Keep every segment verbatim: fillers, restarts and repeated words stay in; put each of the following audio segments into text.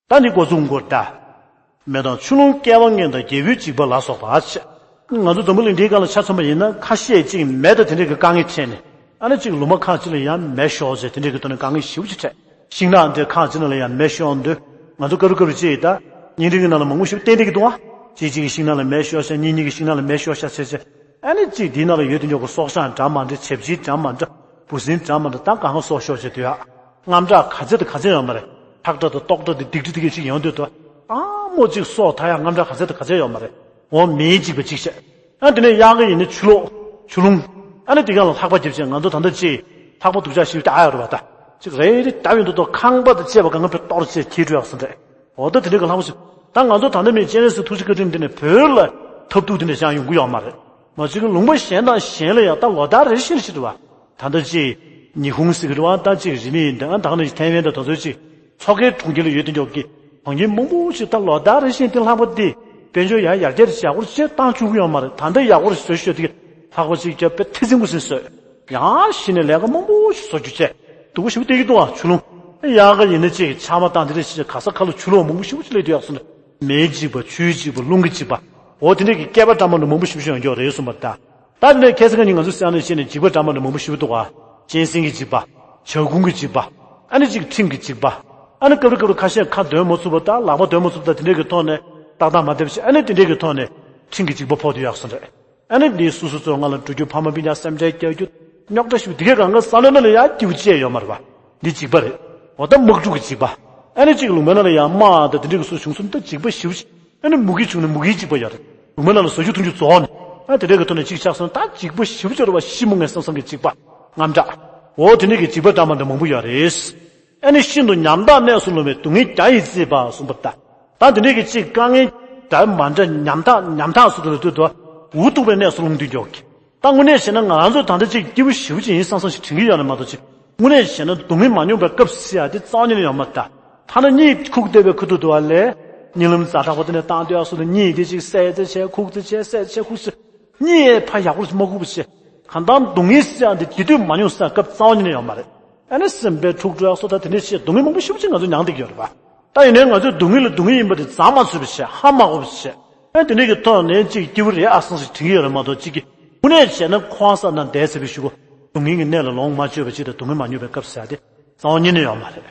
ད་འདི་འགོ་འཛུགས་འགོ་ད། མེ་དང་ཆུ་རླུང་བསྐལ་པ་ངན་དང་རྒྱལ་པོའི་འཇིགས་པ་ལ་སོགས་པ་ཆེ། ང་ཚོ་འཛམ་བུ་གླིང་འདིའི་སྒང་ལ་ཆ་མཚོན་པ་ཡིན་ན་ཁ་ཤས་ཅིག་མེ་དང་དེ་འདྲའི་གི་དཀའ་ངལ་འཕྲད་ནས་ཨ་ནི་ཅིག་ལུང་པ་ཁག་ཅིག་ལ་ཡང་མེ་ཤོར་བྱས་དེ་འདྲའི་གི་ཐོག་ནས་དཀའ་ངལ་ཞེ་པོ་ཅིག་འཕྲད། ཤིང་ནགས་འདི་ཁག་ཅིག་ནང་ལ་ཡང་མེ་ཤོར་འདུག་ང་ཚོ་སྐབས་རེ་སྐབས་རེ་ཅིག་ད་བརྙན་འཕྲིན་གི་ནང་ལ་མང་པོ་ཞིག་བསྟན་བསྡད་ཀྱི་འདུག་ཨ། གཅིག་གཅིག་གི་ཤིང་ནགས་ལ་མེ་ཤོར་ཤག་གཉིས་གཉིས་གི་ཤིང་ནགས་ལ་མེ་ཤོར་ཤག་ཟེར་བྱས། ཨ་ནི་གཅིག་འདིའི་ནང་ལ་ཡོད་དེ་འཇོག་གི་སྲོག་ཆགས་འདྲ་མ་འདྲ་བྱ་བྱིའུ་འདྲ་མ་འདྲ་འབུ་སྲིན་འདྲ་མ་འདྲ་ད་གང་ག་སྲོག་ཤོར་བྱས་འདུག་ཨ། རྔམ་དྲག་ག་ཚད་དང་ག་ཚད་ཡོད་མ་རེད། ཁྲག་དྲག་དང་ལྟོགས་དྲགས་དང་སྡིག་སྒྲིབ་དེ་གས་ཅིག་ཡོང་དུས་དོ། དང་མོ་གཅིག་སྲོག་ཐར་ཡག་རྔམ་དྲག་ག་ཚད་དང་ག་ཚད་ཡོད་མ་རེད། འོ་མེའི་འཇིགས་པ་གཅིག་བྱས། ཨ་དེ་ནས་གཡག་གི་ཡིན་ན་ཆུ་ལོག་ཆུ་རླུང་། ཨ་ནི་དེ་ག་ལ་ལྷགས་པ་རྒྱབ་བྱས་ང་ཚོ་ད་ལྟ་ཅིག་ལྷགས་པ་སྡུག་ཅག་ཞིག་ད་ཨ་ཡོད་རེད་པ་ད། ཅིག་རེ་རེ་ད་ཡོད་འདུག་དོ་ཁང་པ་དང་བཅས་པ་གང་ག་བོད་གཏོར་བྱས་ཁྱེར་འགྲོ་ཡག་སོང་རེད། འོ་ད་དེ་འདྲ་གི་ལྷགས་པ་ཞིག་ད་ང་ཚོ་ད་ལྟ་མི་སྤྱན་རས་གཟིགས་ཐུགས་རྗེ་བཀའ་དྲིན་དེ་ནས་བོད་ལ་ཐབས་སྡུག་དེ་འདྲ་བྱུང་ཡོང་གི་ཡོད་མ་རེད། མ་གཞི་གི་ལུང་པ་གཞན་དང་གཞན་ལ་ཡང་ད་ལོ་ལྟར་རེ་བཞིན་ཞིག་རེད་པ། ད་ལྟ་ཅིག་ཉི་ཧོང་ཟེར་གི་རེད་པ། ད་ཅིག་རིན་མེད་ཡིན་ད་ད་ག་ནས་ཐའེ་ཝན་དང་དེ་ཚོ་ཅིག་མཚོ་ཁའི་གྲོང་ཁྱེར་ལ་ཡོད་དེ་འཇོག་གི་གྲོང་ཁྱེར་མང་པོ་ཞིག་ད་ལོ་ལྟར་རེ་བཞིན་དེ་ལྷགས་པ་དེ་དཔལ་འབྱོར་ཡར་ཡར་རྒྱས་ཡག་པོ་བྱས་བཏང་བཅུག་གི་ཡོད་མ་རེད། ད་ལྟ་ཡག་པོ་བཟོས་ཤོད་དེ་ལྷགས་པ་ཅིག་རྒྱབ་པའི་ཐེ་ཚིམ་གུ་ཟིན་བཟོས། ཡང་གཞི་ནས་ལས་ཀ་མང་པོ་ཞིག་བཟོ་རྒྱུ་བྱས་སྡུག་པོ་ཞེ་པོ་སྟེར་གྱི་འདུག་ཨ། ཆུ་རླུང་། གཡག་གི་ཡིན་ན་ཅིག་ཆར་མ་བཏང་དེ་འདྲ་ཞིག་ག་ས་ག་ལ་ཆུ་ལོག་མང་པོ་ཞེ་པོ་ཅིག་སླེབས་བསྡད་ཡོད་སོང་ནས་མེའི་འཇིགས་པ་ཆུའི་འཇིགས་པ་རླུང་གི་འཇིགས་པ། འོ་དེ་འདྲ་གི་བསྐལ་པ་འདྲ་མ་འདྲ་མང་པོ་ཞེ་པོ་ཞིག་ཡོང་གི་ཡོད་རེད་གསུངས་པ་ད། ད་དེ་འདྲ་ཁ་སང་ཁ་ཉིན་ང་ཚོ་སེམས་ནང་བཤད་ནས་འཇིགས་པ་འདྲ་མ་འདྲ་མང་པོ་ཞེ་པོ་འདུག་ཨ། གཅན་གཟན་གྱི་འཇིགས་པ། བྱ་རྐུན་གྱི་འཇིགས་པ། ཨ་ནི་ཅིག་ཁྲིམས་ཀྱི་འཇིགས་པ། ཨ་ནི་སྐབས་རེ་སྐབས་རེ་ཁ་ཤས་ཁ་འདོན་མ་ཚུགས་པ་དང་ལག་པ་འདོན་མ་ཚུགས་པ་དང་དེ་འདྲ་གི་ཐོག་ནས་ཏག་ཏག་མ་བསྡད་པ་བྱས། ཨ་ནི་དེ་འདྲ་གི་ཐོག་ནས་ཁྲིམས་ཀྱི་འཇིགས་པ་ཕོག་བསྡད་ཡོད་སོང་རེད། ཨ་ནི་འདི་སོ་སོ་ཚོ་ང་ལ་འགྲོ་རྒྱུ་ཕ་མ་སྤུན་ཀྱག་སེམས་ཁྲལ་རྒྱག་རྒྱུ། རྙོག་དྲ་ཞིག་འདི་གས་གང་ག་ས་ལ་ན་ལ་ཡ་སྐྱིད་པོ་བྱས་ཡོད་མ་རེད་པ། འདི་འཇིགས་པ་རེད། འོ་ད་དམག་འཁྲུག་གི་འཇིགས་པ། ཨ་ནི་གཅིག་ལུང་པའི་ནང་ལ་ཡང་དམག་དང་དེ་འདྲ་གི་སུ་བྱུང་སོང་ད་འཇིགས་པ་ཞེ་པོ་ཅིག་ཨ་ནི་མུ་གེ་བྱུང་ན་མུ་གེའི་འཇིགས་པ་ཡོད་རེད། ལུང་པའི་ནང་ལ་ཟ་རྒྱུ་འཐུང་རྒྱུ་རྫོགས་ནས། ཨ་དེ་འདྲ་གི་ཐོག་ནས་གཅིག་ཆགས་སོང་ད་འཇིགས་པ་ཞེ་པོ་ཅིག་ཡོད་རེད་པ། ཤི་མོ་ངན་སང་སང་གི་འཇིགས་པ། རྔམ་དྲག་འོ་དེ་འདྲ་གི་འཇིགས་པ་འདྲ་མ་འདྲ་མང་པོ་ཡོད་རེད། ཨ་ནི་ཤིན་ཏུ་ཉམ་ཐག་གནས་སུ་ལྷུང་བའི་སྡུག་བསྔལ་བརྒྱ་ཡིས་གཙེས་པ་གསུངས་པ་ལྟར། ད་དེ་འདྲའི་གི་ཅིག་དཀའ་ངལ་འདྲ་མ་འདྲ་ཉམ་ཐག་ཉམ་ཐག་སུ་དུ་ལ་ལྟོས་དུ་འུ་ཐུག་པའི་གནས་སུ་ལྷུང་དུས་འཇོག་གི་ད་དངོས་གནས་བྱས་ན་ང་རང་ཚོ་ད་ལྟ་ཅིག་སྐྱིད་པོ་ཞེ་པོ་ཅིག་ཡིན་བསམ་བསམ་ཞིག་དྲན་གྱི་ཡོད་ན་མ་གཏོགས་ཅིག་དངོས་གནས་བྱས་ན་སྡུག་བསྔལ་མ་མྱོང་པའི་སྐབས་ཟེར་ཡ་དེ་རྩ་བ་ཉིད་ནས་ཡོད་མ་རེད། ཐ་ན་གཉིད་ཁུག་བསྡད་པའི་ཁུ་ཐུག་ཏུ་བ་ལས་གཉིད་ལམ་ཛ་དྲག་པོ་དེ་ནས་བཏང་སྡོད་ཡག་སོགས་དང་གཉིད་དེ་ཅིག་སད་དེ་བྱས་ཁུག་དེ་བྱས་སད་བྱས་ཁུག་ཟེར་གཉིད་ཕར་ཡག་པོ་ཞིག་མ་ཁུག་པ་བྱས། གང་ལྟར་སྡུག་བསྔལ་ཟེར་ཡ་དེ་དེ་དུས་མ་མྱོང་ཟེར་ཡ་སྐབས་རྩ་བ་ཉིད་ནས་ཡོད་མ་རེད། ཨ་ནི་སེམས་པའི་འཁྲུག་འགྲོ་ཡག་སོགས་དང་དེ་འདྲ་བྱས་སྡུག་བསྔལ་མང་པོ་ཞེ་པོ་ཅིག་ང་ཚོ་མྱངས་བསྡད་ཀྱི་ཡོད་རེད་པ། ད་ཡིན་ནའི་ང་ཚོས་སྡུག་བསྔལ་ལ་སྡུག་བསྔལ་ཡིན་པ་དེ་ཚང་མ་ཚུད་པ་བྱས་ཧ་མ་གོ་བ་བྱས། ཨ་དེ་འདྲ་གི་ཐོག་ནས་ཅིག་སྐྱིད་པོ་རེད་ཨ་སང་ཞིག་དྲན་གྱི་ཡོད་རེད་མ་གཏོགས་ཅིག་གི་དངོས་གནས་བྱས་ན་ཁོ་ཧང་སང་ན་བསྡད་ཟེར་བའི་གཞུག་གུ་སྡུག་བསྔལ་གྱི་གནས་ལ་ལོངས་མ་སྤྱོད་པ་ཅིག་དང་སྡུག་བསྔལ་མ་མྱོང་བའི་སྐབས་ཟེར་ཡ་དེ་རྩ་བ་ཉིད་ནས་ཡོད་མ་རེད།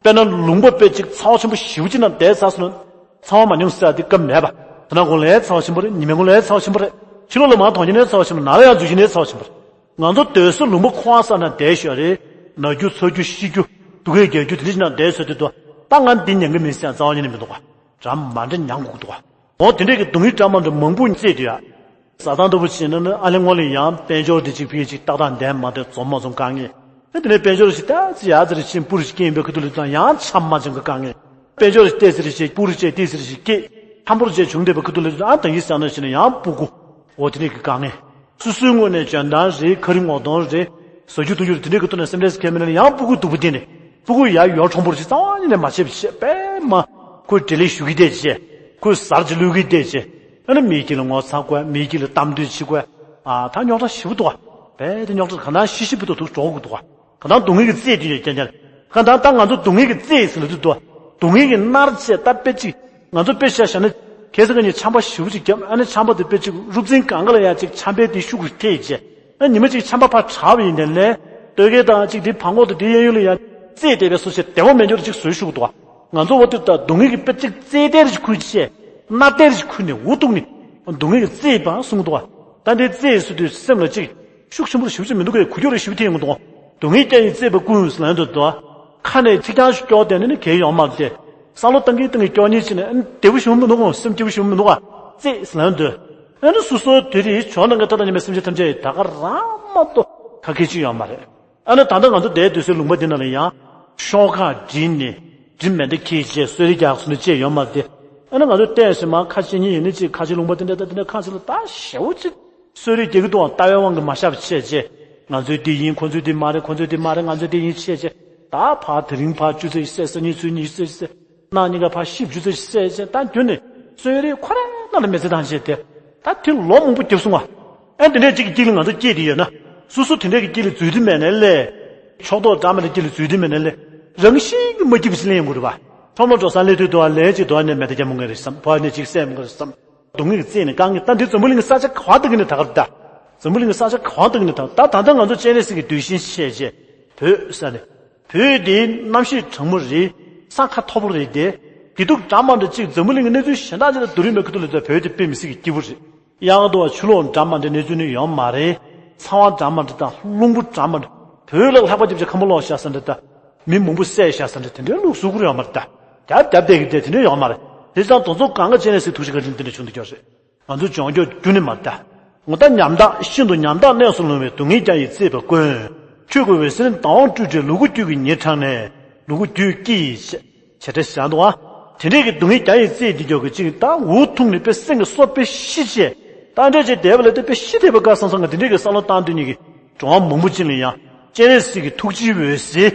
དཔེར་ན་ལུང་པ་དཔེ་ཅིག་ཚ་བ་ཆེན་པོ་ཞེ་པོ་ཅིག་ནང་བསྡད་ཚར་སོང་ན་ཚ་བ་མ་མྱོང་ཟེར་ཡ་དེ་སྐབས་མེད་པ། དེ་ན་དགོང་ལ་ཚ་བ་ཆེན་པོ་རེད། ཉི་མའི་དགོང་ལ་ཚ་བ་ཆེན་པོ་རེད། ཕྱི་ལོགས་ལ་མར་གཏོང་ཉིན་ནས་ཚ་བ་ཆེན་པོ་ནང་ལ་ཡང་འཛུལ་ཉིན་ནས་ཚ་བ་ཆེན་པོ་རེད། ང་ཚོ་སྡོད་ས་ལུང་པ་ཁོ་ཧང་སང་ན་བསྡད་ཤོག་རེད། ན་རྒྱུ་ཚ་རྒྱུ་ཤི་རྒྱུ་སྡུག་སྐད་རྒྱག་རྒྱུ་དེ་འདྲ་ཞིག་ནང་བསྡད་ཚར་དུས་དོ། ད་ང་འདི་མྱང་གི་མིན་ཟེར་ཡ་རྩ་བ་ཉིད་ནས་མི་འདུག་ག་འདྲ་མ་འདྲ་མྱང་དགོས་ཀྱི་འདུག་ག་འོ་དེ་འདྲས་ཀྱི་སྡུག་བསྔལ་འདྲ་མ་འདྲ་མང་པོ་བརྩིས་དུས་ཡ། ཟ་ཐང་ལྟ་བུ་བྱས་ན་ནི་ཨ་ལེ་སྔོན་ལ་ཡང་དཔལ་འབྱོར་འདི་གཅིག་ཕ་གི་གཅིག་ཏག་ཏག་འདེམས་མ་ཐེབས་འཛོམས་མ་འཛོམས་དཀའ་ངལ། ཨ་དེ་ནས་དཔལ་འབྱོར་ཞིག་ཏག་ཙི་ཡག་ཙི་རེ་ཕྱིན་སྤུ་རུ་ཞིག་སྐྱེས་ཡིན་པའི་ཁུ་ཐུག་ལ་ཙང་ཡང་ཆམ་མ་ཅན་གྱི་དཀའ་ངལ། དཔལ་འབྱོར་ཞིག་ཏོག་ཙི་རེ་ཞིག་སྤུ་རུ་ཅན་ཏོག་ཙི་རེ་ཞིག་སྐྱེས་འཐམ་པོར་ཅན་བྱུང་བསྡད་པའི་ཁུ་ཐུག་ལ་ཙང་ཨ་ད་ཡིན་བསམ་ན་ཞིག་ན་ཡང་སྤུ་གུ། འོ་དེ་འདྲས་ཀྱི་དཀའ་ངལ། སོ་སོའི་ངོས་ནས་འཇོན་ཐང་རེད་ཁ་རི་ངོ་གདོང་རེད། ཟ་རྒྱུ་འཐུང་རྒྱུ་རེད་དེ་འདྲས་ཀྱི་ཐོག་ནས་སེམས་ཁྲལ་ཁྱད་མེད་ན་ཡང་སྤུ་གུ་སྡུག་པོ་དེ་ནས་སྤུ་གུ་ཡར་ཡོར་ཁྲོམ་པོར་ཅིག་རྩ་བ་ཉིད་ནས་མ་བྱེད་པ་བྱས་པས་མ། ཁོས་འབྲེལ་ལས་ཞུ་གི་བསྡད་བྱས། ཁོས་གཟར་གྱི་བླུག་གི་བསྡད་བྱས། ཨ་ནི་མིའི་དཀྱིལ་ལ་ངོ་ཚ་དགོས། མིའི་དཀྱིལ་ལ་གཏམ་འདོད་བྱེད་དགོས། ཨ་ད་རྙོག་དྲ་ཞེ་པོ་འདུག་ག་དཔེ་དེ་རྙོག་དྲ་ག་ན་ཤི་ཤི་བུ་དོ་དུག་འགྲོ་གི་འདུག་ག་ག་ད་སྡུག་བསྔལ་གྱི་རྩེད་དེ་ཡོད་ཀྱང་ཀྱང་། ག་ད་ད་ང་ཚོ་སྡུག་བསྔལ་གྱི་རྩེད་ཟེར་ལ་དུ་འདུག་སྡུག་བསྔལ་གྱི་མནར་བྱས་ད་དཔེ་ཅིག་ང་ཚོ་དཔེ་ཤ་བཞག་ན་ཁ་སང་ཁ་ཉིན་ཆམ་པ་ཞེ་པོ་ཅིག་བརྒྱབ། ཨ་ནི་ཆམ་པ་དེ་དཔེ་ཅིག་རུབ་རྩིང་གང་ག་ལ་ཡང་ཅིག་ཆམ་པའི་དེ་ཤུགས་ཀྱིས་ཐེག་བྱས། ཨ་ཉི་མ་ཅིག་ཆམ་པ་ཕར་དྲག་པ་ཡིན་དེ་ལས་སྟོད་གོས་དང་ཅིག་དེ་བང་གོག་དང་དེ་གཡས་གཡོན་ལ་ཡང་རྩེད་དེ་བས་སོ་ཞེས་བདེ་བ་མེད་འགྱུར་ཅིག་བཟོས་ཤུགས་འདུག་ང་ཚོ་འོ་དེ་ད་སྡུག་བསྔལ་གྱི་དཔེ་ཅིག་རྩེད་དེར་ཅིག་ཁུར་བྱས། མནར་དེར་ཅིག་ཁུར་ནས་འུ་ཐུག་ནས་སྡུག་བསྔལ་གྱི་རྩེད་པ་གསུང་གི་འདུག་ག་ད་འདི་རྩེད་ཟེར་དུས་སེམས་ལ་ཅིག་ཤུགས་ཆེན་པོ་ཞེ་པོ་ཅིག་མི་འདུག་གས། འགུལ་སྐྱོད་རེ་ཞེ་པོ་ཐེབས་ཡོང་གི་འདུག་སྡུག་བསྔལ་སྐྱེ་ཡི་རྩེད་པ་ཀུན་ཟེར་ལབ་འདུག་དོ། ཁ་ནས་ཚིག་རྐྱང་ཞིག་སྐྱོར་བསྡད་ནས་ནི་གལ་ཡོང་མ་རེད་དེ། བསམ་བློ་བཏང་གིན་བཏང་གིན་སྐྱོར་ཉེན་ཅིག་ནས་ཨ་ནི་བདེ་པོ་ཞེ་པོ་མི་འདུག་གས། སེམས་སྐྱིད་པོ་ཞེ་པོ་མི་འདུག་གས། རྩེད་ཟེར་ལབ་འདུག་ཨ་ནི་སོ་སོའི་དེ་རིགས་ཇོ་ནང་གི་ཐ་ཐ་ཉི་མའི་སེམས་ཅན་ཐམས་ཅད་ཡི་ད་ག་རང་མ་གཏོགས་ག་གེ་ཅིག་ཡོད་མ་རེད། ཨ་ནི་ད་ལྟ་ང་ཚོ་བསྡད་སྡོད་སའི་ལུང་པ་འདི་ནང་ལ་ཡང་ཤོག་ཁག་བསྒྲིགས་ནས་དྲི་མེ་མདའ་འཁྱེར་བྱས་གསོད་རེས་རྒྱག་ཟེར་ནས་བྱས་ཡོད་མ་རེད་དེ། ཨ་ནི་ང་ཚོ་བལྟས་ཟིན་མ་ཁ་ཆེ་གཉིས་ཡིན་ནི་ཅིག་ཁ་ཆེ་ལུང་པ་དེ་འདྲ་ད་དེ་འདྲ་ཁ་ཆེ་ལ་ད་ཞེ་པོ་ཅིག་གསོད་རེས་རྒྱག་གི་འདུག་ཨང་། ལྟ་བའི་དབང་གིས་མ་ཤབ་བྱས་བྱས་ང་ཚོའི་འདི་ཡིན་ཁོ་ཚོའི་འདི་མ་རེད་ཁོ་ཚོའི་འདི་མ་རེད་ང་ཚོའི་འདི་ཡིན་བྱས་བྱས་ད་ཕར་དེ་རིང་ཕར་བཅུ་ཚོད་ཞིག་བསད་སང་ཉིན་ཚོད་ཉི་ཤུ་ཚོད་ཞིག་བསད། གནངས་ཉིན་ཀ་ཕར་བཞི་བཅུ་ཚོད་ཞིག་བསད་བྱས་ད་རྒྱུན་ནས་གསོད་རེས་ཁོ་རང་ནང་ལ་མི་ཚེ་བཏང་བྱས་དེ་ད་དེ་ལོ་མང་པོ་བརྒྱབ་སོང་ང་། ཨ་དེ་འདྲས་ཅིག་གི་དཀྱིལ་ལ་ང་ཚོ་སྐྱེས་དེ་ཡོད་ན། སོ་སོ་དེ་འདྲས་ཀྱི་དཀྱིལ་ལ་འཛུལ་དུ་མེད་ནའི་ལས། ཕྱོགས་གཏོགས་འདྲ་མི་འདྲ་དཀྱིལ་ལ་འཛུལ་དུ་མེད་ནའི་ལས། རང་བཞིན་གྱིས་མ་སྐྱིད་པ་ཞིག་ལེན་ཡོང་གི་རེད་པ། ཁྲོམ་ལ་འགྲོ་ས་སླེབས་དུས་དུ་བ་ལས་ཅིག་དུ་བ་ནས་མེ་མདའ་རྒྱག་མོ་ངེས་རེད་བསམ། ཕོ་བ་ནས་ཅིག་བསད་མོ་ངེས་རེད་བསམ། སྡུག་བསྔལ་གྱི་རྩིས་ནས་དཀའ་ངལ། ད་འདི་འཛམ་བུ་གླིང་གི་ས་ཆ་ག་བ་ལྟ་གི་ནས་ད་གར་ད། འཛམ་བུ་གླིང་གི་ས་ཆ་ག་བ་ལྟ་གི་ནས་ད། ད་ད་ལྟ་ང་ཚོ་སྤྱན་རས་གཟིགས་ཀྱི་གདུལ་ཞིང་བཤད་རྗེས་བོད་ས་ནས། བོད་དེ་གནམ་གཤིས་གྲང་མོ་རེད། ས་ཁ་མཐོ་པོ་རེད་དེ། དགེ་སྡུག་འདྲ་མ་འདྲ་གཅིག་འཛམ་བུ་གླིང་གི་གནས་ཚུལ་གཞན་དག་ཅིག་དང་བསྡུར་ཡིན་པའི་ཁུ་ཐུག་ལ་ད་བོད་དེ་དཔེ་མི་སྲིད་ཀྱི་སྐྱིད་པོ་རེད། གཡག་དུ་བ་ཆུ་ལོག་འདྲ་མ་འདྲ་གནས་ཚུལ་ནི་ཡོད་མ་རེད། ཚ་བ་འདྲ་མ་འདྲ་དང་རླུང་བུ་འདྲ་མ་འདྲ། བོད་ལ་ལྷགས་པ་རྒྱབ་ཆ་ཁམས་པ་ལོག་བཞག་ས་འདྲ་ད། མི་མང་པོ་བསད་བཞག་ས་འདྲ་དེ་འདྲའི་ལུགས་སུ་གུ་རེ་ཡོད་མ་རེད་ད། རྒྱབ་རྒྱབ་བསྡད་ཀྱི་བསྡད་དེ་འདྲ་ཡོད་མ་རེད། དེ་ཙང་དེ་ཚོ་གང་ག་སྤྱན་རས་གཟིགས་ཐུགས་རྗེ་བཀའ་དྲིན་འདི་འདྲ་བྱུང་འདུག་ཀྱོག་རེད། ང་ཚོ་སྦྱོང་སྐྱོ་རྒྱུ་ནི་མ་ད། ངོ་ད་ཉམ་ཐག་ཤིན་ཏུ་ཉམ་ཐག་གནས་སུ་ལྷུང་བའི་སྡུག་བསྔལ་རྒྱ་ཡིས་གཙེས་པ་དཀོན། ཆོས་ཀྱི་འོད་ཟེར་མདངས་འོག་སྤྲོས་བྲལ། ལུ་གུ་རྒྱུད་ཀྱི་ཉེ་འཕྲང་ནས། ལུ་གུ་རྒྱུད་ཀྱི་བྱེ་བྲག་བཞག་འདུག་ཨ། དེ་འདྲས་ཀྱི་སྡུག་བསྔལ་རྒྱ་ཡིས་གཙེས་འདི་ཀྱོག་གི་ཅིག་ད་འུ་ཐུག་ནས་དཔེ་སེམས་ཀྱི་སྲོག་དཔེ་ཤི་ཆེ། ད་འདྲས་ཅིག་བསྡད་པ་ལ་དེ་དཔེ་ཤི་བསྡད་པ་དགའ་སང་སང་གི་དེ་འདྲས་ཀྱི་བསམ་བློ་བཏང་དུས་ཉིད་ཀྱི་འགྲོ་བ་མང་པོ་ཅིག་ལ་ཡང་སྤྱན་རས་གཟིགས་ཀྱི་ཐུགས་རྗེའི་འོད་ཟེར།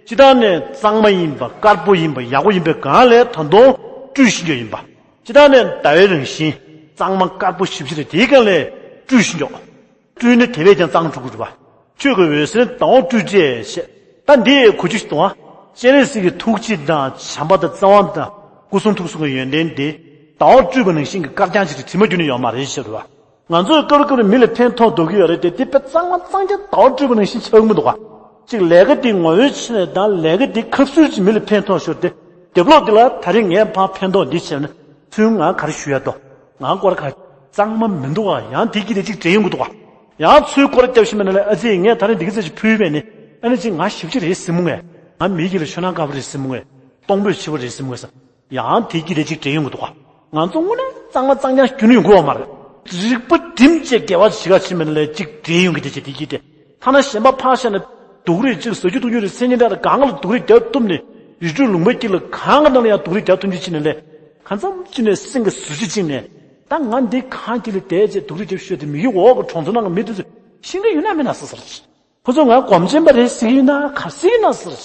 སྤྱི་བཏང་ནས་གཙང་མ་ཡིན་པ་དཀར་པོ་ཡིན་པ་ཡག་པོ་ཡིན་པའི་སྒང་ལས་ད་དུང་སྤྲུལ་བཞིན་ཡོད་ཡིན་པ། སྤྱི་བཏང་ནས་ཟླ་བའི་རང་བཞིན་གཙང་མ་དཀར་པོ་ཞིབ་ཞིབ་རེད། དེའི་སྒང་ལས་སྤྲུལ་ཞིང་འཇོག་སྤྲུལ་ནས་དེ་བས་ཀྱང་གཙང་འགྲོ་དགོས་རེད་པ། ཆོས་ཀྱི་འོད་ཟེར་མདངས་འོག་སྤྲོས་བྲལ་ཞེས། ད་འདི་གོ་རྒྱུ་ཞིག་འདུག་ཨ། སྤྱན་རས་གཟིགས་ཀྱི་ཐུགས་རྗེ་དང་བྱམས་པ་དང་བརྩེ་བ་དང་སྐུ་གསུང་ཐུགས་གསུང་གི་ཡོན་ཏན་དེ་མདངས་འོག་སྤྲོས་པ་ནང་བཞིན་གྱི་དཀར་རྐྱང་ཞིག་རེད། དྲི་མ་རྒྱུན་ནས་ཡོད་མ་རེད་ཞེས་རེད་པ། ང་ཚོས་སྐབས་རེ་སྐབས་རེ་མི་ལ་ཕན་ཐོགས་འདོད་ཀྱི་ཡོད་རེད་དེ། དེ་དཔེ་གཙང་མ་གཙང་རྐྱང་མདངས་འོག་སྤྲོས་པ་ནང་བཞིན་ཆགས་ཀྱི་མི་འདུག་ག་གཅིག་ལས་ཀ་དེ་ངོ་བོའི་ཆ་ནས་དང་ལས་ཀ་དེ་ཁ་གསོས་ཀྱིས་མི་ལ་ཕན་ཐོགས་ཤོར་ཏེ། དེབ་ཀློག་འདི་ལ་ད་རེས་ངས་ཕར་ཕན་ཐོགས་འདི་བྱས་ན་ཚུར་ང་ག་རེ་ཞུ་ཡ་འདུག་ང་སྐོར་ག་གཙང་མ་མི་འདུག་ག་ཡང་དེ་གི་དེ་གཅིག་འདྲེ་ཡོང་གི་འདུག་ག་ཡང་ཚུར་སྐོར་རྒྱབ་ཤི་མེད་ན་ལས། ཨ་ཙི། ངས་ད་རེས་འདི་གི་ཚད་ཅིག་ཕུལ་བས་ནི། ཨ་ནི་ཅིག་ང་ཞིབ་ཅིག་རེད་ཟིན་མོ་ངས། ང་མི་གི་ལ་ཆོས་ནང་དཀར་པོ་རེད་ཟིན་མོ་ངས། གཏོང་ཕོད་ཆེ་བོ་རེད་ཟིན་མོ་ངས་ས། ཡང་དེ་གི་དེ་གཅིག་འདྲེ་ཡོང་གི་འདུག་ག་ང་ཚོ་དངོས་གནས་གཙང་མ་གཙང་རྐྱང་རྒྱུན་ནས་ཡོང་གི་ཡོད་མ་རེད། རིག་པ་བསྒྲིམས་བྱས་དགེ་བ་ཞིག་ག་ཕྱིན་མེད་ན་ལས་གཅིག་འདྲེ་ཡོང་གི་དེ་བྱས་དེ་གི་དེ། ཐ་ན་གཞན་པ་ཕར་བཞག་ན་སྡུག་རུས་གཅིག་ཟ་རྒྱུ་འཐུང་རྒྱུ་རེད། མཚན་ཉིད་འདྲ་རེད། གང་ག་ལ་སྡུག་རུས་རྒྱབ་ཐུབ་ནས་རི་ཁྲོད་ལུང་པ་དཀྱིལ་ལ་གང་ག་ནང་ལ་ཡང་སྡུག་རུས་རྒྱབ་ཐུབ་རྒྱུ་ཕྱིན་ནས་ལས། གང་འཚམ་ཅིག་ནས་སེམས་ཀྱི་ཟུར་ཅིག་བཅིངས་ནས། ད་ང་འདི་གང་དཀྱིལ་ལ་བསྡད་བྱས་སྡུག་རུས་རྒྱབ་ཤོད་དེ་མི་གི་འོག་གི་གྲོང་ཚོ་ནང་གི་མི་དེ་ཚོ་ཤེས་ཀྱི་ཡོད་ན་མེད་ན་ཟེར་ཟེར། ཁོ་ཚོ་ང་སྒོམ་ཆེན་པ་རེད་ཟེར་གྱི་ཡོད་ན་ག་ཟེར་གྱི་ན་ཟེར།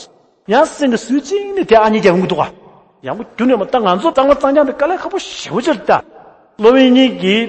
ཡང་སེམས་ཀྱི་ཟུར་གཅིག་ནས་དེ་ཨ་མྱེས་རྒྱབ་ཡོང་གི་འདུག་ག་ཡག་པོ་རྒྱུན་ནས་མ། ད་ང་ཚོ་གཙང་མ་གཙང་རྐྱང་དེ་དཀའ་ལས་ཁག་པོ་ཞེ་པོ་ཅིག་རེད་ད། སློབ་དཔོན་ཉིད་ཀྱིས་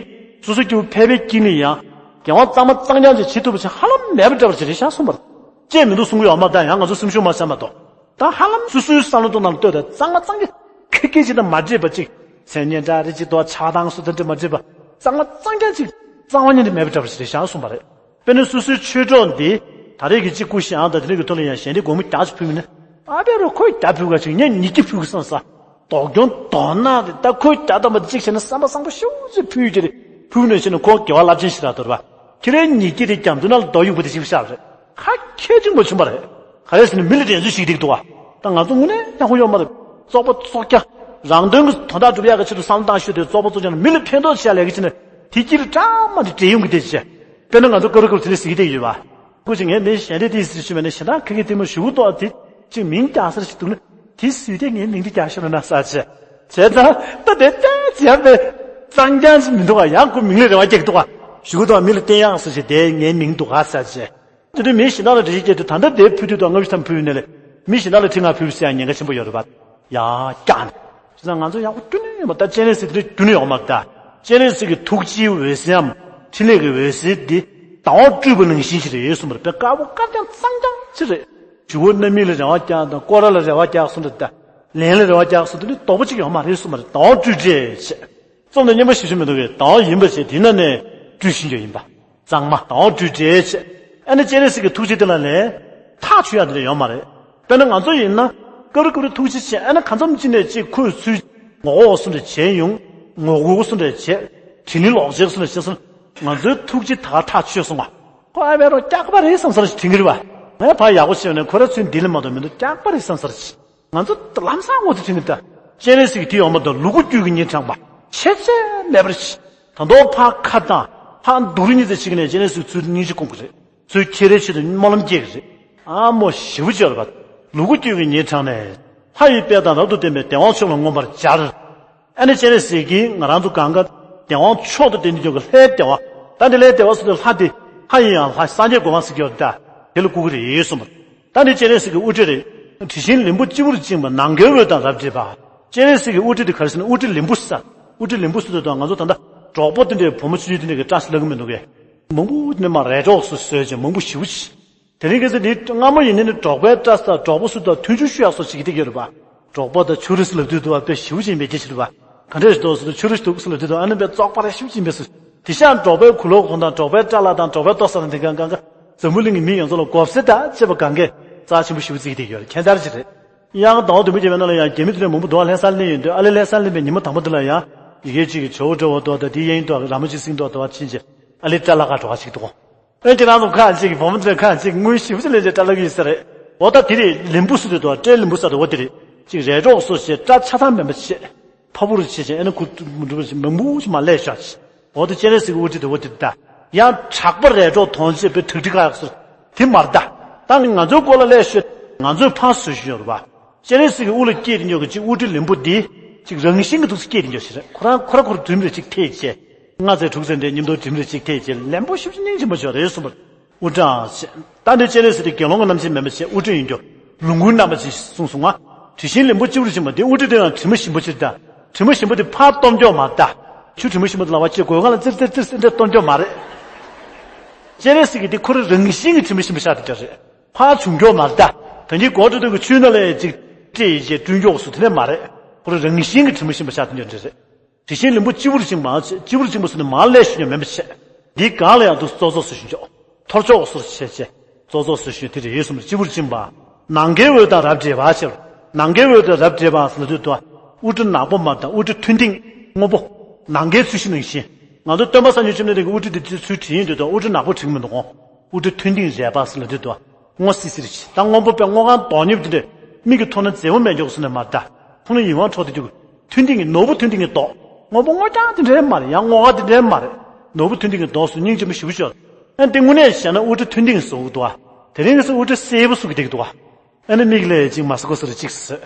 སོ་སོ་སྐྱེ་བོ་ཕལ་པའི་དཀྱིལ་ནས་ཡང་དགེ་བ་གཙང་མ་གཙང་རྐྱང་ཅིག་བྱེད་ཐུབ་པ་ཅིག་ཧ་ལམ་མེད་པ་འདྲ་བ་ཅིག་རེད་ཤག་གསུངས་པ་རེད། བཅད་མི་འདུག་གསུང་གི་ཡོད་མ་རེད། ད་ཡང་ང་ཚོ་སེམས་ཤུགས་མ་ཟ་མ་གཏོགས། ད་ཧ་ལམ་སོ་སོའི་བསམ་བློ་གཏོང་སྟངས་ལ་ལྟོས་ཏེ་གཙང་མ་གཙང་རྐྱང་ཁེ་ཁེ་ཅིག་དང་མ་འདྲེས་པ་ཅིག་མཚན་སྙན་གྲགས་རེ་ཅིག་དང་ཆགས་སྡང་སོགས་དང་འདྲེས་མ་འདྲེས་པ། གཙང་མ་གཙང་རྐྱང་ཅིག་རྩ་བ་ཉིད་ནས་མེད་པ་འདྲ་བ་ཞིག་རེད་ཤག་གསུངས་པ་རེད། དཔེར་ན་སོ་སོའི་ཆོས་གྲོགས་འདི་ད་རེས་ཀྱི་གཅིག་སྐུ་གཞན་དང་དེ་རིང་གི་ཐོག་ལ་ཡང་གཞན་དེ་སྒོར་མོ་བརྒྱ་ཅིག་ཕུལ་མིན་ན། ཨ་ཕའི་རོ་ཁོས་བརྒྱ་ཕུལ་ག་ཅིག་ངས་ཉིས་བརྒྱ་ཕུལ་གི་བསམ་ས། དོགས་སྐྱོན་དོགས་སྣང་རེད། ད་ཁོས་བརྒྱ་དང་པོ་གཅིག་བྱས་ན་བསམ་པ་བཟང་པོ་ཞེ་པོ་ཅིག་ཕུལ་རྒྱུ་རེད། ཕུལ་ནས་བྱས་ན་ཁོ་དགེ་བ་རླབས་ཆེན་ཞིག་རག་འདུག་རེད་པ། ཁྱེད་རའི་ཉིས་བརྒྱ་དེ་རྒྱ་མཚོ་ནང་ལ་རྡོ་གཡུག་པ་དེ་ཞིག་ཤག་རེད། ཁ་ཁྱེད་ཅིག་མ་བྱུང་བ་རེད། ག་རེ་ཟེར་ན་མི་ལ་འགྲན་རྩོད་བྱེད་ཀྱི་འདུག་ག་ད་ང་ཚོ་དངོས་གནས་ཡག་པོ་ཡོད་མ་རེད། བཙོག་པ་བཙོག་རྐྱང་། རང་དོན་གྱི་དོན་དག་སྒྲུབ་ཡག་གི་ཆེད་དུ་བསམ་བློ་བཏང་ཤོས་དེ་བཙོག་པ་བཙོག་རྐྱང་ནི་མི་ལ་ཕན་ཐོགས་བྱ་ལས་ཀྱི་ཆེད་ནས་དེ་དཀྱིལ་བཀྲ་མ་དེ་འདྲེ་ཡོང་གི་དེ་བྱས། དཔེར་ན་ང་ཚོ་སྐབས་རེ་སྐབས་རེ་དེ་འདྲ་ཟེར་གྱི་བསྡད་ཡོད་པ། སྐུ་མཁྱེན། ངས་མི་གཞན་དེ་དེ་ཟེར་ཞུ་མེད་ན་གཞན་དག་ཁ་སྐད་དེ་མོ་ཞུ་གི་འདུག་ཨ། དེ་ཅིག་མིང་རྒྱག་སར་ཞིག་འདུག་ན་དེ་སུས་དེ་ངའི་མིང་དེ་རྒྱག་ཤོར་ན་ས་བྱས། བྱས་ཙང་ད་དེ་ལྟ་བྱས་པས་གཙང་རྐྱང་ཞིག་མི་འདུག་ག་ཡང་ཁོ་མིང་ལ་རེ་བ་རྒྱག་གི་འདུག་ག་ཞུ་གི་འདུག་ག་མི་ལ་བསྟན་ཡག་སོ་ཞིག་དེ་ངའི་མིང་འདུག་ག་ས་བྱས། དེ་དུས་མི་གཞན་དག་ལ་འགྲེལ་བཤད་བརྒྱབ་དུས་ད་ལྟ་དེབ་ཕུལ་དུས་དང་ལྔ་བཅུ་ཐམ་ཕུལ་ནས་ལས་མི་གཞན་དག་ལ་ཁྲི་ལྔ་ཕུལ་ཟེར་ཡང་ཉེན་ཁ་ཆེན་པོ་ཡོད་རེད་པ། ཡ་ཀྱང་། བྱས་ཙང་ང་ཚོ་ཡག་པོ་རྒྱུན་ནས་ཡོད་མ། ད་སྤྱན་རས་གཟིགས་དེ་རྒྱུན་ནས་ཡོད་མ་རེད་ད། སྤྱན་རས་གཟིགས་ཀྱི་ཐུགས་རྗེའི་འོད་ཟེར་ནམ་འཕྲིན་ལས་ཀྱི་འོད་ཟེར་འདི་མདངས་འོག་སྤྲོས་པ་ནང་བཞིན་ཞིག་རེད་གསུངས་པ་རེད། དཔེ་དཀར་པོ་དཀར་རྐྱང་གཙང་རྐྱང་ཅིག་རེད། ཞུ་བོ་རྣམ་སྨིན་ལ་རེ་བ་རྒྱག་དང་སྐོར་ར་ལ་རེ་བ་རྒྱག་གསུངས་འདུག་ད། ལན་ལ་རེ་བ་རྒྱག་གསུངས་འདུག་ནི་དོགས་པ་ཅིག་ཡོད་མ་རེད་གསུངས་པ་རེད། མདངས་འོག་སྤྲོས་བྲལ་བྱས། རྩོམ་དང་སྙན་པོ་ཞེ་ཞུ་མི་འདུག་གས། མདངས་འོག་ཡིན་པ་བྱས་དེ་ན་ནས་སྤྲུལ་བཞིན་ཡོད་ཡིན་པ། གཙང་མ་མདངས་འོག་སྤྲོས་བྲལ་བྱས། ཨ་ནི་སྤྱན་རས་གཟིགས་ཀྱི་ཐུགས་རྗེ་དེ་ལ་ལས་ཐག་ཆོད་ཡ་དེ་འདྲ་ཡོད་མ་རེད། དཔེར་ན་ང་ཚོ་ཡིན་ན་སྐབས་རེ་སྐབས་རེ་ཐུགས་རྗེ་ཆེ། ཨ་ནི་གང་འཚམ་ཅིག་ནས་ཅིག་ཁོས་ཚུར་ངོ་ལྐོག་སུ་འདྲ་བྱས་ཡོང་། ངོ་རྒོལ་སུ་འདྲ་བྱས། དྲིན་ལན་ལོག་བྱས་སུ་འདྲ་བྱས་སོང་། ང་ཚོའི་ཐུགས་རྗེ་ད་ཐག་ཆོད་སོང་བ། ཁོ་ཨ་བས་རོ་སྐྱག་པ་རེད་བསམ་སར་ཞིག་དྲན་གྱི་རེད་བ། ངས་ཕར་ཡག་པོ་བྱས་ནས་ཁོ་ར་ཚུར་འདི་ལས་མ་གཏོགས་མི་འདུག་སྐྱག་པ་རེད་བསམ་སར་ཞིག་ང་ཚོ་ལམ་སང་ངོ་ཚ་དྲན་གྱི་འདུག་སྤྱན་རས་གཟིགས་ཀྱི་དེ་ཡོང་མ་གཏོགས་ལུ་གུ་རྒྱུད་ཀྱི་ཉེ་འཕྲང་པ་ཆད་ཆད་མེད་པར་ཞིག་ད་དུང་ཕར་ཁ་བཏང་ཕར་སྡུག་རུས་གཉིས་ཚེ་ཞིག་ནས་སྤྱན་རས་གཟིགས་ཚུར་སྙིང་རྗེ་སྐོང་གི་རེད། ཚུར་ཁྱེད་རའི་ཆེད་དུ་སྨོན་ལམ་སྐྱེ་གི་རེད། ཨ་མོ་ཞེ་པོ་ཅིག་ཡོད་རེད་པ། ལུ་གུ་རྒྱུད་ཀྱི་ཉེ་འཕྲང་ནས། ལྷ་ཡི་དཔལ་དང་རབ་ཏུ་བརྟེན་པའི་བདེ་དབང་མཆོག་ལ་མངོན་པར་སྦྱར། ཨ་ནི་སྤྱན་རས་གཟིགས་ཀྱིས་ང་རང་ཚོ་གང་ག་བདེ་དབང་མཆོག་ཏུ་བརྟེན་ཏེ་འཇོག་གི་ལྷའི་བདེ་བ། ད་འདི་ལྷའི་བདེ་བ་ཟེར་དུས་ལྷ་དེ་ལྷ་ཡིན་ཡང་ལྷ་སངས་རྒྱས་གོ་འཕང་ཟེར་གྱི་ཡོད་རེད་ད། དེ་ལ་བཀུར་གྱི་རེད་གསུངས་པ། ད་འདི་སྤྱན་རས་གཟིགས་ཀྱི་དབུ་སྐྲ་རེད། དྲི་ཞིམ་ལེན་པོ་སྤྱི་བོར་བཅིངས་པ་ནམ་མཁའི་འོད་དང་རབ་འདྲེས་པ། སྤྱན་རས་གཟིགས་ཀྱི་དབུ་སྐྲ་དེ་ག་རེ་ཟེར་ན་དབུ་སྐྲ་ལེན་པོ་ཟེར། དབུ་སྐྲ་ལེན་པོ་ཟེར་དུས་དང་ང་ཚོ་ད་ལྟ་འབྲོག་པ་དེ་འདྲའི་བུ་མོ་ཆུང་ཆུང་དེ་འདྲ་གི་སྐྲ་ཟེར་ལབ་གི་མི་འདུག་གས། མང་པོ་དེ་འདྲ་མར་རལ་གྲོགས་སུ་བཟོས་བྱས་མང་པོ་ཞེ་པོ་ཅིག་དེ་རིང་ཁ་སང་འདི་སྔ་མོ་ཡིན་ནའི་ནི་འབྲོག་པའི་སྐྲ་ཟེར་འབྲོག་པ་སུ་དང་མཐུན་འགྱུར་ཞུ་ཡག་སོགས་བྱེད་ཀྱི་བསྡད་ཀྱི་ཡོད་རེད་པ། འབྲོག་པ་དང་ཕྱུགས་རིགས་ལབ་དུས་དུ་བ་དཔེ་ཞིབ་ཅིང་མེད་ཀྱི་ཕྱིར་བ། ག་འདྲས་འདུག་ཟེར་དུས་ཕྱུགས་རིགས་འདུག་ཟེར་ལབ་དུས་དུ་ཨ་ནི་དཔེ་བཙོག་པ་རེ་ཞིབ་ཅིང་མེད་སུ། དེ་ཤ་འབྲོག་པའི་གུ་ལོག་གོང་དང་འབྲོག་པའི་སྐྲ་ལག་དང་འབྲོག་པའི་ལྟོ་ཟ་ན་དེ་གང་གང་ག་འཛམ་བུ་གླིང་གི་མི་ཡོངས་རྫོགས་ལ་གོ་སེ་ད་ཅེས་པ་གང་གས་རྩ་ཆེན་པོ་ཞིབ་བརྩིས་དེ་ཡོད་ཁྱད་མཚར་ཅིག་རེད། ཡང་ཟླ་བ་བདུན་པོ་རྒྱལ་བའི་ནང་ལ་ཡང་རྒྱ་མི་དེ་ནས་མང་པོ་འདུག་ལྷ་ས་ལ་སླེབས་ཡོང་དུས་ཨ་ལེ་ལྷ་ས་ལ་སླེབས་པའི་ཉི་མ་དང་པོ་དེ་ལ་ཡང་ཡི་གེ་གཅིག་གི་ཇོ་བོ་འདྲ་བོ་འདུག་ད་དེ་གཡས་གཡོན་དུ་ར་མོ་གཅིག་སེང་འདུག་ད་བ་ཕྱིན་ཅི་ཨ་ལེ་སྐྲ་ལག་ག་འགྲོ་ག་ཞིག་འདུག་ཨེ་དེ་རང་ཚོ་ཁ་ཅིག་བུ་མོ་ཚོའི་ཁ་ཅིག་དངུལ་ཞིབ་ཅིག་ལེན་ཅེས་སྐྲ་ལག་ཡིན་ས་རེད། འོ་ད་དེ་རེད་ལིམ་བུ་སུ་དེ་དོ་སྤྲེལ་ལིམ་བུ་ས་དོ་འོ་དེ་རེད། ཅིག་རལ་གྲོགས་སོ་ཞེས་སྐྲ་ཆ་ཚང་མེད་པ་བྱས། ཕ་བུར་བྱས་ཅིང་ཨེ་ན་ཁུ་མ་འགྲུབ་པ་ཞིག་མང་པོ་ཞིག་མ་ལས་ཤག་ཅིག་འོ་དེ་སྤྱན་རས་གཟིགས་ཀྱི་དབུ་ཁྲིད་དེ་འོ་དེ་ད། ཡང་གྲགས་པ་རལ་གྲོགས་དོན་ཆེ་བའི་ཁྲིག་ཁྲིག་ཁ་ཡག་སོ་དེ་མར་ད། ད་ང་ཚོའི་སྐོར་ལ་ལས་ཤོད་ང་ཚོས་ཕངས་བཟོས་ཤིག་ཡོད་རེད་པ། སྤྱན་རས་གཟིགས་ཀྱི་དབུ་ལ་སྐྱེས་དེ་ཉོ་གི་ཅིག་དབུ་ཁྲིད་ལིམ་བུ་འདི་ཅིག་རང་བཞིན་གྱི་འདུག་སེ་སྐྱེས་དེ་ཉོ་ཞིག་རེད། ཁོ་རང་ཁོ་ར་ཁོ་ར་དུམ་རེ་ཅིག་ཐེ་བྱས། ལྔ་ཚེ་དྲུག་ཚེ་འདྲའི་ཉིན་ཐོ་དུམ་རེ་ཅིག་ཐེ་བྱས་ལན་པོ་ཞིབ་ཅིག་སྙིང་རྗེ་མོ་ཅིག་རེད་གསུངས་པ། དབུ་དྲང་ཞེས། ད་འདི་སྤྱན་རས་གཟིགས་དེ་དགེ་སློང་གི་རྣམ་ཤེས་མེད་པ་བྱས་དབུ་ཁྲིད་ཡིན་རྒྱུ། ལོངས་སྐུའི་རྣམ་པ་ཅིག་གསུངས་སོང་ང་། དྲི་ཞིམ་ལིམ་བུ་སྤྱི་བོར་བྱིན་པ་འདི་དབུ་ཁྲིད་དེ་ཡང་དྲི་མ་ཞིམ་པོ་ཅིག་ད། དྲི་མ་ཞིམ་པོ་དེ་ཕར་གཏོར་རྒྱུ་མ་རེད་ད། ཆུ་དྲི་མ་ཞིམ་པོ་དེ་ལ་བ་ཅིག་གོས་གང་ལ་ཙིར་ཙིར་ཙིར་ཙིར་འདྲ་གཏོར་རྒྱུ་མ་རེད། སྤྱན་རས་གཟིགས་ཀྱི་དེ་ཁོ་རང་རང་བཞིན་གྱི་དྲི་མ་ཞིམ་པོ་ཤར་དེ་འདྲ་རེད། ཕར་བྱུང་རྒྱུ་མ་རེད་ད། ད་གིན་སྒོ་འགྲོ་དུས་ཀྱི་ཆུའི་ནང་ལ་ཅིག་སྤྲད་ཡིན་ཅེས་བསྐྲུན་རྒྱུ་སུ་དེ་ནས་མ་རེད། ཁོ་རང་རང་བཞིན་གྱི་དྲི་མ་ཞིམ་པོ་ཤར་དེ་འདྲ་རེད། དྲི་ཞིམ་ལིམ་བུ་སྤྱི་བོར་བྱིན་པ་སྤྱི་བོར་བྱིན་པ་སུ་ནི་མ་ལས་ཞུ་རྒྱུ་མེད་པ་བྱས། འདི་གང་ལ་ཡང་དུ་ཙོག་ཙོག་སུ་ཞུ་འཇོག་ཐོར་ཅོག་སོར་བྱས་བྱས། ཙོག་ཙོག་སོར་ཞུས་དེ་རེད་གསུངས་སྤྱི་བོར་བཅིངས་པ། ནམ་མཁའི་འོད་དང་རབ་འདྲེས་པ་ཕྱིར། ནམ་མཁའི་འོད་དང་རབ་འདྲེས་པ་ཟེར་ན་དུས་དུ། དབུ་སྐྲ་ནག་པོ་མ་དང་དབུ་སྐྲ་ཐུན་ཐིང་སྔོན་པོ། ནམ་མཁའི་ཚུལ་བཞིན་ནང་བཞིན། ང་ཚོ་སྟོན་པ་སངས་རྒྱས་བཅོམ་ལྡན་འདས་ཀྱི་དབུ་སྐྲ་དེ་ཚུལ་བྲིས་ཡིན་དུས་དུ་དབུ་སྐྲ་ནག་པོ་བྲིས་མི་འདུག་གོ་དབུ་སྐྲ་ཐུན་ཐིང་རལ་པ་ཟེར་ན་དུས་དུ། སྔོ་སིལ་སིལ་ཞིག་ད་སྔོན་པོ་པའི་སྔོ་གང་དོག་ཉིབ་དེ་འདྲས་མིག་གིས་མཐོང་ན་མཛེས་པོ་མེད་འཇོག་ཟེར་ན་མ་རེད་ད། མཐོང་ན་ཡིད་དབང་འཕྲོག་དེ་འཇུག་ཐུན་ཐིང་གི་ནོར་བུ་ཐུན་ཐིང་གི་མདོག་སྔོན་པོ་སྔོ་རྐྱང་དེ་འདྲས་མ་རེད་ཡང་སྔོ་གང་དེ་འདྲས་མ་རེད། ནོར་བུ་ཐུན་ཐིང་གི་མདོག་སུ་སྙིང་རྗེ་མོ་ཞེ་པོ་ཅིག་ཨ་ནི་དེ་དངོས་གནས་བྱས་ན་དབུ་སྐྲ་ཐུན་ཐིང་གི་བཟོ་གི་འདུག་ཨ། དེ་རིང་གི་སུ་དབུ་སྐྲ་སེར་པོ་བཟོ་གི་བསྡད་ཀྱི་འདུག་ཨ། ཨ་ནི་མིག་ལས་ཅིག་མ་བཟོ་གོ་ཟེར་ཅིག་ཟེར།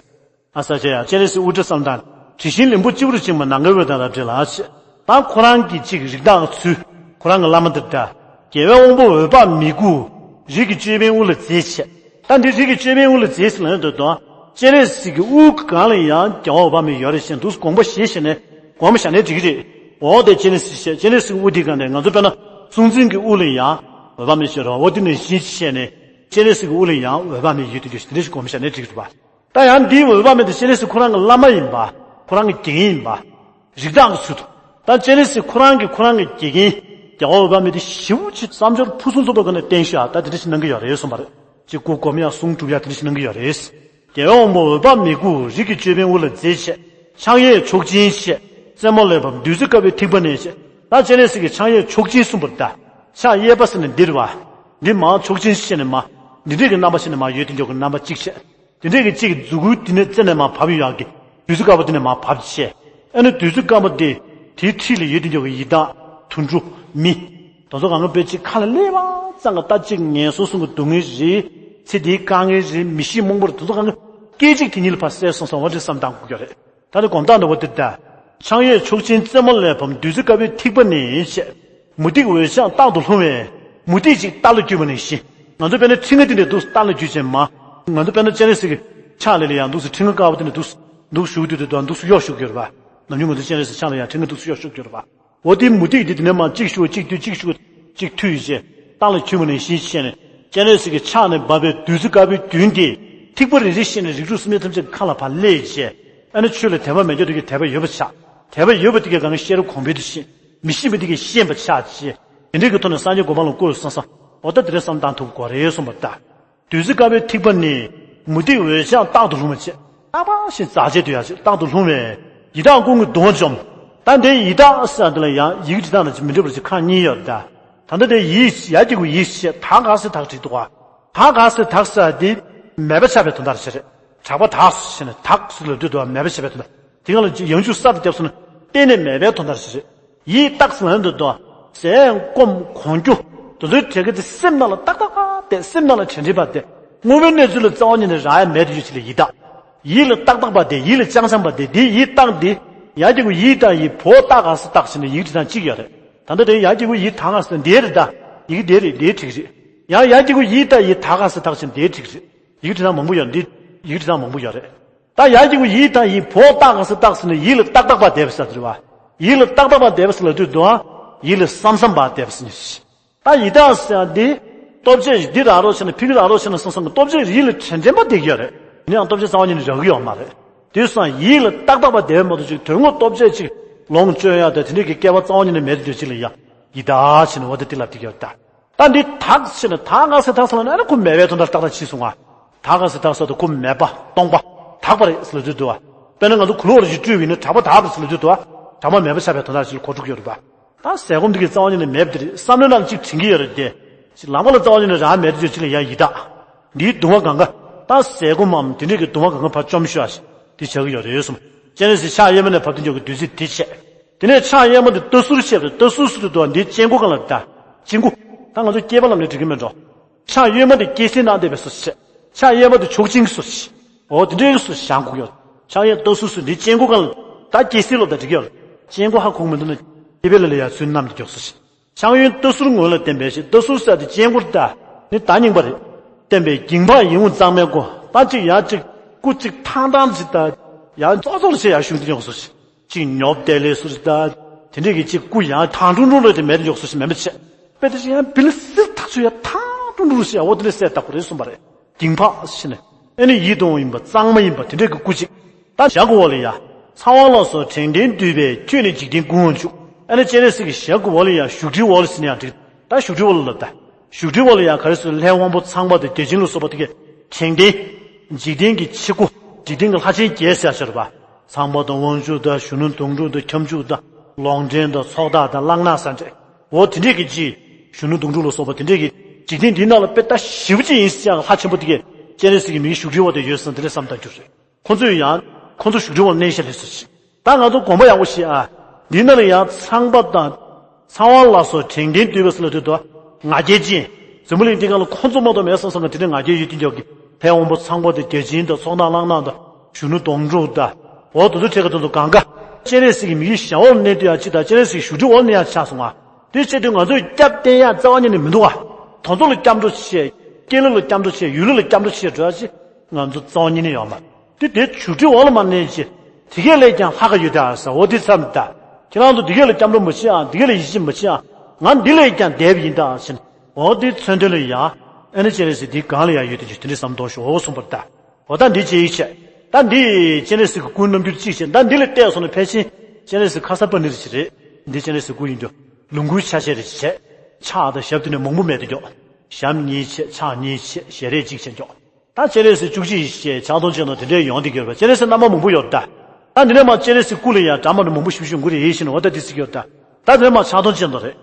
ཨ་ས་ཆ་ཡ་སྤྱན་རས་གཟིགས་དབུ་སྐྲ་བསམ་སྟངས། དྲི་ཞིམ་ལིམ་བུ་སྤྱི་བོར་བཅིངས་པ་ནམ་མཁའི་འོད་དང་རབ་འདྲེས་ལ་ཞེས། ད་ཁོ་རང་གི་ཅིག་རིགས་བདག་ཚུལ། ཁོ་རང་གི་བླ་མ་འདིར་ད། རྒྱལ་བའི་དབང་པོ་འོད་དཔག་མེད་སྐུ། རིགས་ཀྱི་ཅོད་པན་དབུ་ལ་མཛེས་བྱས། ད་འདི་རིགས་ཀྱི་ཅོད་པན་དབུ་ལ་མཛེས་ཟེར་ལབ་ཡོང་དུས་དང་། སྤྱན་རས་གཟིགས་ཀྱི་དབུ་གི་སྒང་ལ་ཡང་རྒྱལ་བ་འོད་དཔག་མེད་ཡོད་རེད་ཞེས་འདུག་དགོངས་པ་བཞེས་བཞེས་ནས་དགོངས་པ་བཞག་ནའི་འགྲིག་གི་རེད། འོ་དེ་སྤྱན་རས་གཟིགས་བཤད་སྤྱན་རས་གཟིགས་དབུ་འདི་གང་ནས་ང་ཚོ་དཔེར་ན་གསུང་འཛིན་གྱི་དབུ་ལ་ཡང་འོད་དཔག་མེད་ཤེས་རོགས་འོ་དེ་ནས་གཞི་བཤད་ནས་སྤྱན་རས་གཟིགས་ཀྱི་དབུ་ལ་ཡང་འོད་དཔག་མེད་ཡོད་དུ་འགྱུར་ཞིང་དེ་འདྲ་ཞིག་དགོངས་པ་བཞག་ནའི་འགྲིག་གི་རེད་པ། ད་ཡང་འདིའི་འོད་དཔག་མེད་དེ་སྤྱན་རས་གཟིགས་ཁོ་རང་གི་བླ་མ་ཡིན་པ། ཁོ་རང་གི་དགེ་རྒན་ཡིན་པ། རིགས་བདག་གི་ཚུལ་དུ། ད་སྤྱན་རས་གཟིགས་ཁོ་རང་གི་ཁོ་རང་གི་དགེ་རྒན། རྒྱལ་བ་འོད་དཔག་མེད་དེ་ཞེ་པོ་ཅིག་བསམ་སྦྱོར་ཕུན་སུམ་ཚོགས་པའི་སྒོ་ནས་བསྟེན་ཤག་ད་དེ་འདྲ་ཞིག་གནང་གི་ཡོད་རེད་གསུངས་པ་རེད། ཅིག་སྐུ་སྒོམ་ཡག་གསུང་སྒྲུབ་ཡག་དེ་འདྲ་ཞིག་གནང་གི་ཡོད་རེད། རྒྱལ་བའི་དབང་པོ་འོད་དཔག་མེད་སྐུ་རིགས་ཀྱི་ཅོད་པན་དབུ་ལ་མཛེས་བྱས། ཕྱག་གཡས་མཆོག་སྦྱིན་བཤད། རྩེ་མོ་ལས་བབས་བདུད་རྩི་དཀར་པོའི་ཐིགས་པ་ནས་བཤད། ད་སྤྱན་རས་གཟིགས་ཀྱི་ཕྱག་གཡས་མཆོག་སྦྱིན་གསུངས་པ་རེད་ད། ཕྱག་གཡས་པ་ཟེར་ནས་འདིར་བ། འདི་མ་མཆོག་སྦྱིན་བཤད་ནས་མ། འདི་འདྲས་ཀྱི་རྣམ་པ་བཤད་ནས་མ་ཡོད་དེ་འཇོག་གི་རྣམ་པ་གཅིག་བཤད། དེ་འདྲས་ཀྱི་གཅིག་མཛུ་གུའི་དེ་ནས་རྩེ་ནས་མར་བབས་ཡོད་ཀྱི། བདུད་རྩི་དཀར་པོ་དེ་ནས་མར་བབས་བྱས། ཨ་ནི་བདུད་རྩི་དཀར་པོ་དེ། དེའི་འཁྲིས་ལ་ཡོད་དེ་འཇོག་གི་ཡི་དྭགས། དུད་འགྲོ། མི། དེ་ཚོ་གང་ག་དཔེ་གཅིག་ཁ་ལ་སླེབས་པ་ཙམ་གྱི་ལྟ་གཅིག་ངན་སོང་གསུམ་གྱི་སྡུག་བསྔལ་རེད། ཚེ་འདིའི་དཀའ་ངལ་རེད་མི་ཤེས་རྨོངས་པོར་དེ་ཚོ་གང་ག་སྐད་ཅིག་དེ་གཉིས་ལ་ཕར་བསལ་སོང་ཙང་འོ་འདྲ་བསམ་བཏང་དགོས་ཀྱི་རེད། ད་ནི་སྒོམ་སྟངས་འདྲ་བོ་དེ་ལྟ། ཕྱག་གཡས་མཆོག་སྦྱིན་རྩེ་མོ་ལས་བབས་བདུད་རྩི་དཀར་པོའི་ཐིགས་པ་ནི་བཤད། མུ་ཏིག་འོད་ཞགས་རྟག་ཏུ་ལྷུང་བས། མུ་ཏིག་ཅིག་རྟ་ལ་བརྒྱུས་པ་ནང་བཞིན། ང་ཚོ་དཔེར་ན་ཁྲི་ང་དེ་འདྲས་འདུག་རྟ་ལ་བརྒྱུས་བྱས་མ། ང་ཚོ་དཔེར་ན་སྤྱན་རས་གཟིགས་ཀྱི་ཕྱག་ལས་ལ་ཡང་འདུག་སེ་ཁྲི་ང་དཀར་པོ་དེ་འདྲས་འདུག་སེ་འདུག་ཞུགས་དུས་དུ་དང་འདུག་སེ་གཡོག་ཞུགས་ཀྱི་ཡོད་རེད་པ། ནམ་རྒྱུན་ང་ཚོ་སྤྱན་རས་གཟིགས་ཕྱག་ལ་ཡང་ཁྲི་ང་འདུག་སེ་གཡོག་ཞུགས་ཀྱི་ཡོད་རེད་པ། འོ་དེའི་མུ་ཏིག་འདི་དེ་ནས་མར་གཅིག་ཞུགས་གཅིག་བཏུས་གཅིག་བཏུས་བྱས། རྟ་ལ་བརྒྱུས་པ་ནང་བཞིན་བྱས་ནས། སྤྱན་རས་གཟིགས་ཀྱི་ཕྱག་ནས་འབབ་པའི་བདུད་རྩི་དཀར་པོའི་རྒྱུན་དེ། ཐིགས་པ་རེ་རེ་བཞིན་ནས་རིགས་དྲུག་སེམས་ཅན་ཐམས་ཅད་ཀྱི་ཁ་ལ་ཕར་སླེབས་བྱས། ཨ་ནི་ཆོས་ལ་དད་པ་མེད་མཁན་དེ་གའི་དད་པ་ཡོད་པ་ཆགས། དད་པ་ཡོད་པ་དེ་གའི་གང་གི་ཤེས་རབ་གོང་འཕེལ་དུ་ཕྱིན། མི་ཤེས་པ་དེ་གའི་ཤེས་པ་ཆགས་བྱས། དེ་འདྲའི་གི་ཐོག་ནས་སངས་རྒྱས་གོ་འཕང་ལ་བཀོད་སོང་ཙང་། འོ་ད་དེ་འདྲའི་བསམ་བཏང་ཐུབ་དགོས་རེད་གསུངས་པ་ལྟ། བདུད་རྩི་དཀར་པོའི་ཐིགས་པ་ནི། མུ་ཏིག་འོད་ཞགས་རྟག་ཏུ་ལྷུང་བ་བྱས། རྟག་པར་ཞིང་འཛག་བྱེད་དུ་ཡང་ཞིག་རྟག་ཏུ་ལྷུང་བས། ཡི་དྭགས་ཀུན་གྱི་གདོང་འཇོམས། ད་འདི་ཡི་དྭགས་ཟེར་དེ་ལ་ཡང་ཡི་གེ་འབྲི་སྟངས་ལ་ཅིག་མི་འདྲ་བ་ཅིག་ཁག་གཉིས་ཡོད་ད། ད་ལྟ་དེ་ཡི་ཡ་གི་གུ་ཡི་ཞེས་ད་ག་ཟེར་ད་བྲིས་འདུག་ག་ད་ག་ཟེར་ད་ཟེར་དེ་མེད་པ་ཆགས་པའི་དོན་དག་ཞིག་རེད། གྲགས་པ་ད་ཟེར་ནས་ད་ཟེར་ལབ་དུས་དུ་མེད་པ་ཆགས་པའི་དོན་དག་དེ་ག་ལ་ཅིག་ཡང་འཇུག་ས་དེ་བརྒྱབ་སོང་ན་གཏན་ནས་མེད་པའི་དོན་དག་ཞིག་རེད། ཡིད་རྟག་ཟེར་ལབ་དུས་དུ་ཟས་སྐོམ་གོམས་འགྱུར་དེ་ཚོའི་གྲས་ཀ་དེ་སེམས་ནང་ལ་ཏག་ཏག་པ་དེ་སེམས་ནང་ལ་དྲན་དྲན་པ་དེ་དངོས་པོའི་གནས་ཚུལ་ལ་རྩ་བ་ཉིད་ནས་རག་ཡ་མེད་དུ་ཡོད་ཅིག་ལ་ཡི་དྭགས། ཡིད་ལ་ཏག་ཏག་པ་དེ་ཡིད་ལ་ཅང་ཅང་པ་དེ་དེ་ཡིད་རྟག་འདི། ཡ་གི་གུ་ཡི་ད་ཡི་བོ་ཏ་ག་ས་རྟགས་ཟེར་ནས་ཡི་གེ་འབྲི་སྟངས་གཅིག་ཡོད་རེད། ད་ལྟ་དེ་ཡ་གི་གུ་ཡི་ད་ག་ས་འདི་རེད་ད། ཡི་གེ་འདི་རེད་འདི་འགྲིག་རེད། ཡང་ཡ་གི་གུ་ཡི་ད་ཡི་ད་ག་ས་རྟགས་ཟེར་འདི་འགྲིག་རེད། ཡི་གེ་འབྲི་སྟངས་མང་པོ་ཡོད་འདི། ཡི་གེ་འབྲི་སྟངས་མང་པོ་ཡོད་རེད། ད་ཡ་གི་གུ་ཡི་ད་ཡི་བོ་ཏ་ག་ས་རྟགས་ཟེར་ནས་ཡིད་ལ་ཏག་ཏག་པ་དེ་བས་ས་དེ་རེད་བ། ཡིད་ལ་ཏག་ཏག་པ་དེ་བས་ས་ལབ་དུས་དུ་ཡིད་ལ་བསམ་བསམ་པ་དེ་བས་ས་ནས། ད་ཡི་དྭགས་ཟེར་ཡ་འདི། ལྟོ་ཆས་འདི་རག་རོགས་བྱས་ན་ཕ་གི་རག་རོགས་བྱས་ན་བསམ་བསམ་གི་ལྟོ་ཆས་རིགས་ལ་དྲན་དྲན་པ་བསྡད་ཀྱི་ཡོད་རེད། ཡིན་ནའང་ལྟོ་ཆས་རྩ་བ་ཉིད་ནས་རག་གི་ཡོད་མ་རེད། དུས་སང་ཡིད་ལ་ཏག་ཏག་པ་བསྡད་པ་མ་གཏོགས་ཅིག་དོན་དངོས་སྟོབས་ཆེ་ཅིག་ལོངས་སྤྱོད་ཡ་དང་དེ་འདྲའི་གི་སྐལ་བ་རྩ་བ་ཉིད་ནས་མེད་དུ་འགྱུར་ཅིག་ལ་ཡ་ཡི་དྭགས་ཕྱིན་ནས་འོ་དེ་དེ་ལབ་དེ་ཡོད་ད། ད་འདི་དག་ཕྱིན་ནས་ད་ང་ཟེར་དག་ས་ལ་ན་ཁོ་མེད་པའི་དོན་དག་ཏག་ཏག་ཕྱིན་སོང་ང་། དག་ང་ཟེར་དག་ས་དུ་ཁོ་མེད་པ་སྟོང་པ་དག་པ་རེད་ཟེར་ལབ་དུས་དུ་བ། དཔེར་ན་ང་ཚོ་གུ་ལོག་རེ་ཞིག་བཀྲུས་པ་ཡིན་ན་གྲྭ་པ་དག་པ་རེད་ཟེར་ལབ་དུས་དུ་བ། གྲྭ་པ་མེད་པ་ཆགས་པའི་དོན་དག་ཅིག་ལ་གོ་འགྲོ་གི་ཡོད་རེད་པ། ད་ཟས་སྐོམ་འདི་གི་རྩ་བ་ཉིད་ནས་མེད་པ་དེ་རེད། བསམ་བློའི་ནང་གཅིག་དྲན་གྱི་ཡོད་རེད་དེ། ལམ་ཁ་ལ་རྩ་བ་ཉིད་ནས་རང་མེད་དུ་ཅིག་ལ་ཡ་ཡི་དྭགས། འདིའི་གདུང་བ་གང་ག་ད་ཟས་སྐོམ་མམ་དེ་འདྲས་ཀྱི་གདུང་བ་གང་ག་ཕར་བཅོམ་ཤོག་ཨ་ཞེས་དེ་བྱ་གི་ཡོད་རེད་གསུངས། སྤྱན་རས་གཟིགས་ཕྱག་གཡས་མ་ནས་བབས་དུས་ཀྱི་བདུད་རྩི་དེ་བྱས། དེ་ནས་ཕྱག་གཡོན་མ་དེ་ལྟ་ཟུར་བྱས་པ་རེད། ལྟ་ཟུར་ཟེར་དུས་འདིའི་སྤྱན་སྒོ་གང་ལ་ད། སྤྱན་སྒོ། ད་ང་ཚོ་སྐྱེས་པ་ལབ་ནས་འགྲིག་གི་མེད་འགྲོ། ཕྱག་གཡོན་མ་དེ་སྐྱེ་སྲིད་ནང་བསྡད་པའི་སུ་བྱས། ཕྱག་གཡས་མ་དེ་ཕྱོགས་ཅན་གྱི་སུ་བྱས། འོ་དེ་འདྲའི་སུ་བྱས་བཞག་གི་ཡོད། ཕྱག་གཡོན་ལྟ་ཟུར་ཟུར་འདིའི་སྤྱན་སྒོ་གང་ལ་ད་སྐྱེ་སྲིད་ལོ་ད་འགྲིག་གི་ཡོད། སྤྱན་སྒོ་ཧ་གོ་མི་འདུག་ན། སྐྱེས་པའི་ལ་ལ་ཡ་ཚུལ་རྣམས་ཀྱི་མགྱོགས་སུ་བྱས། ཕྱག་གཡོན་ལྟ་ཟུར་ངོས་ལ་བསྟན་པའི་ཞེས། ལྟ་ཟུར་ཟེར་དེ་སྤྱན་སྒོར་ལྟ། ནི་ད་རྙིང་པ་རེད། བསྟན་པའི་འགྱིང་བག་ཡིད་འོང་གཙང་མའི་སྒོ། ད་ཅིག་ཡ་ཅིག་སྐུ་ཅིག་ཐང་ཐང་ཅིག་ད། ཡ་ཙོག་ཙོག་ལ་བྱས་ཡ་ཤུགས་འདི་མགྱོགས་སུ་བྱས། ཅིག་ཉོབ་བལྟས་ལས་ཟུར་ད། དེ་འདྲས་ཀྱི་ཅིག་སྐུ་ཡང་ཐང་ཀྲུང་ཀྲུང་ལ་དེ་མེད་མགྱོགས་སུ་བྱས་མེད་མ་བྱས། དཔེ་དེ་ཅིག་ཡང་བིལ་སིལ་ཐག་ཆོད་ཡ་ཐང་ཀྲུང་ཀྲུང་ལ་བྱས་ཡ་འོ་དེ་ལས་གསལ་དག་པོ་རེད་གསུངས་པ་རེད། འགྱིང་བག་ཟེར་ནས། ཨེ་ནི་ཡིད་དུ་འོང་ཡིན་པ་གཙང་མ་ཡིན་པ་དེ་འདྲས་ཀྱི་སྐུ་ཅིག་ད་བཞག་གི་འོག་ལ་ཡ། ཚངས་དབང་ལ་སོགས་དྲན་རྟེན་འདུས་པས་ཁྱོད་ནི་འཇིག་རྟེན་ཀུན་དབང་ཕྱུག་ཨ་ནི་སྤྱན་རས་གཟིགས་ཀྱི་ཞབས་ཀྱི་འོག་ལ་ཡ་བཞུགས་ཁྲིའི་འོག་ལ་ཟེར་ན་ཡང་འགྲིག་ད་བཞུགས་ཁྲིའི་འོག་ལ་ལབ་ད། བཞུགས་ཁྲིའི་འོག་ལ་ཡ་ག་རེ་ཟེར། ལྷའི་དབང་པོ་ཚངས་པ་དང་བརྒྱ་བྱིན་ལ་སོགས་པ་དེ་གས་དྲན་རྟེན། འཇིག་རྟེན་གྱི་ཆེ་དགུ། འཇིག་རྟེན་གྱི་ལྷ་ཆེན་བརྒྱད་ཟེར་ཡ་ཤར་བ། ཚངས་པ་དང་དབང་ཕྱུག་དང་གཞོན་ནུ་དོང་སྤྲུགས་དང་ཁྱབ་འཇུག་དང་ལོངས་སྤྲིན་དང་ཚོགས་བདག་དང་གླང་ནག་ཟེར་འདྲ། འོ་དེ་འདྲས་ཀྱི་ཅིག་གཞོན་ནུ་དོང་སྤྲུགས་ལ་སོགས་པ་དེ་འདྲས་ཀྱི་འཇིག་རྟེན་འདིའི་ནང་ལ་དཔེ་ལྟ་ཞིབ་ཅིག་ཡིན་ཟེར་ཡ་ལྷ་ཆེན་པོ་དེ་གས་སྤྱན་རས་གཟིགས་ཀྱི་མིག་བཞུགས་ཁྲིའི་འོག་དེ་ཡོད་ཟེར་ན་དེ་འདྲས་བསམ་བཏང་རྒྱུ་རེད། ཁོ་ཚོས་ཡང་ཁོ་ཚོ་བཞུགས་ཁྲིའི་འོག་གནས་ཤེས་ལས་སུ་ཞིག་ད་ང་ཚོ་དགོངས་པ་ཡག་པོ་བཞེས་ཨ། འདི་ནང་ལ་ཡང་ཚངས་པ་དང་། ཚངས་དབང་ལ་སོགས་དྲན་རྟེན་འདུས་པས་ལ་དུས་དུ། ང་རྒྱལ་ཅན། འཛམ་བུ་གླིང་འདི་སྒང་ལ་ཁོ་ཚོ་མ་གཏོགས་མེད་བསམ་བསམ་ན་དེ་འདྲའི་ང་རྒྱལ་ཡོད་དུས་འཇོག་གི། ལྷའི་དབང་པོ་ཚངས་པ་དང་བརྒྱ་བྱིན་དང་ཚོགས་བདག་གླང་ནག་དང་། གཞོན་ནུ་དོང་སྤྲུགས་དང་། འོ་དུ་དུ་ཁྲེ་ཁ་དུ་དུ་གང་ག་སྤྱན་རས་གཟིགས་ཀྱི་མིག་ཞལ་འོག་ལ་གནས་དུས་ཡང་ཅི་དང་སྤྱན་རས་གཟིགས་བཞུགས་ཁྲིའི་འོག་ལ་གནས་ཡང་ཆགས་སོང་ང་། དེ་བྱེད་དུས་ང་ཚོས་སྐྱབས་བསྟེན་ཡ་རྩ་བ་ཉིད་ནས་མི་འདུག་ཨ། དེ་ཚོ་ལ་སྐྱབས་འགྲོ་བྱེད། སྐྱེ་ལུགས་ལ་སྐྱབས་འགྲོ་བྱེད། ཡུལ་ལུགས་ལ་སྐྱབས་འགྲོ་བྱེད་འགྲོ་ཡ་ཅི། ང་ཚོ་རྩ་བ་ཉིད་ནས་ཡོད་མ་རེད། དེ་དེ་བཞུགས་ཁྲིའི་འོག་ལ་མ་གནས་ཅི། དེ་གས་ལས་ཀྱང་ལྷག་ག་ཡོད་དེ་ཨ་ཟེར། འོ་དེ་ཚར་མི་ད། ཁྱེད་རང་ཚོ་དེ་གས་ལ་སྐྱབས་འགྲོ་མ་བྱེད་ཨ། དེ་གས་ལ་ཡིད་ཆེས་མ་བྱེད་ཨ། ང་འདི་ལས་ཀྱང་འདས་པ་ཡིན་ད་ཨ་ཟེར། འོ་དེ་མཚོན་དོན་ལ་ཡ། ཨེ་ནི་སྤྱན་རས་གཟིགས་འདི་གང་ལ་ཡང་ཡོད་དེ་ཅི་དེ་འདྲའི་བསམ་གཏོང་ཞུ་འོ་གསུངས་པར་ད། འོ་ད་འདི་ཅི་ཡིད་ཆེས། ད་འདི་སྤྱན་རས་གཟིགས་ཀྱི་སྐུའི་རྣམ་འགྱུར་གཅིག་བྱས། ད་འདི་ལས་བལྟས་སོང་ན་ཕལ་ཆེར་སྤྱན་རས་གཟིགས་ཁ་སར་པ་ཎི་རེ་ཞིག་རེད། འདི་སྤྱན་རས་གཟིགས་སྐུ་ཡིན་རྒྱུ། ལོངས་སྐུའི་ཆ་བྱད་རེ་ཞིག་བྱས། ཕྱག་དང་ཞབས་དེ་ནས་མང་པོ་མེད་དེ་འཇོག་ཞབས་གཉིས་བྱས། ཕྱག་གཉིས་བྱས། ཞལ་རས་གཅིག་བྱས་འཇོག་ད་སྤྱན་རས་གཟིགས་བཅུ་གཅིག་བྱས། ཕྱག་སྟོང་སྤྱན་སྟོང་དེ་འདྲས་ཡོང་དེ་གྱུར་པ། སྤྱན་རས་གཟིགས་རྣམ་པ་མང་པོ་ཡོད་ད། ད་འདི་ནས་མ་སྤྱན་རས་གཟིགས་སྐུ་ལ་ཡང་འདྲ་མ་འདྲ་མང་པོ་ཞིབ་ཞིབ་འགུལ་རེ་ཡེ་བཞིན་འོ་ད་དེ་སྲིད་ཀྱི་ཡོད་ད། ད་འདི་ནས་མ་ཕྱག་སྟོང་སྤྱན་སྟོང་རེད།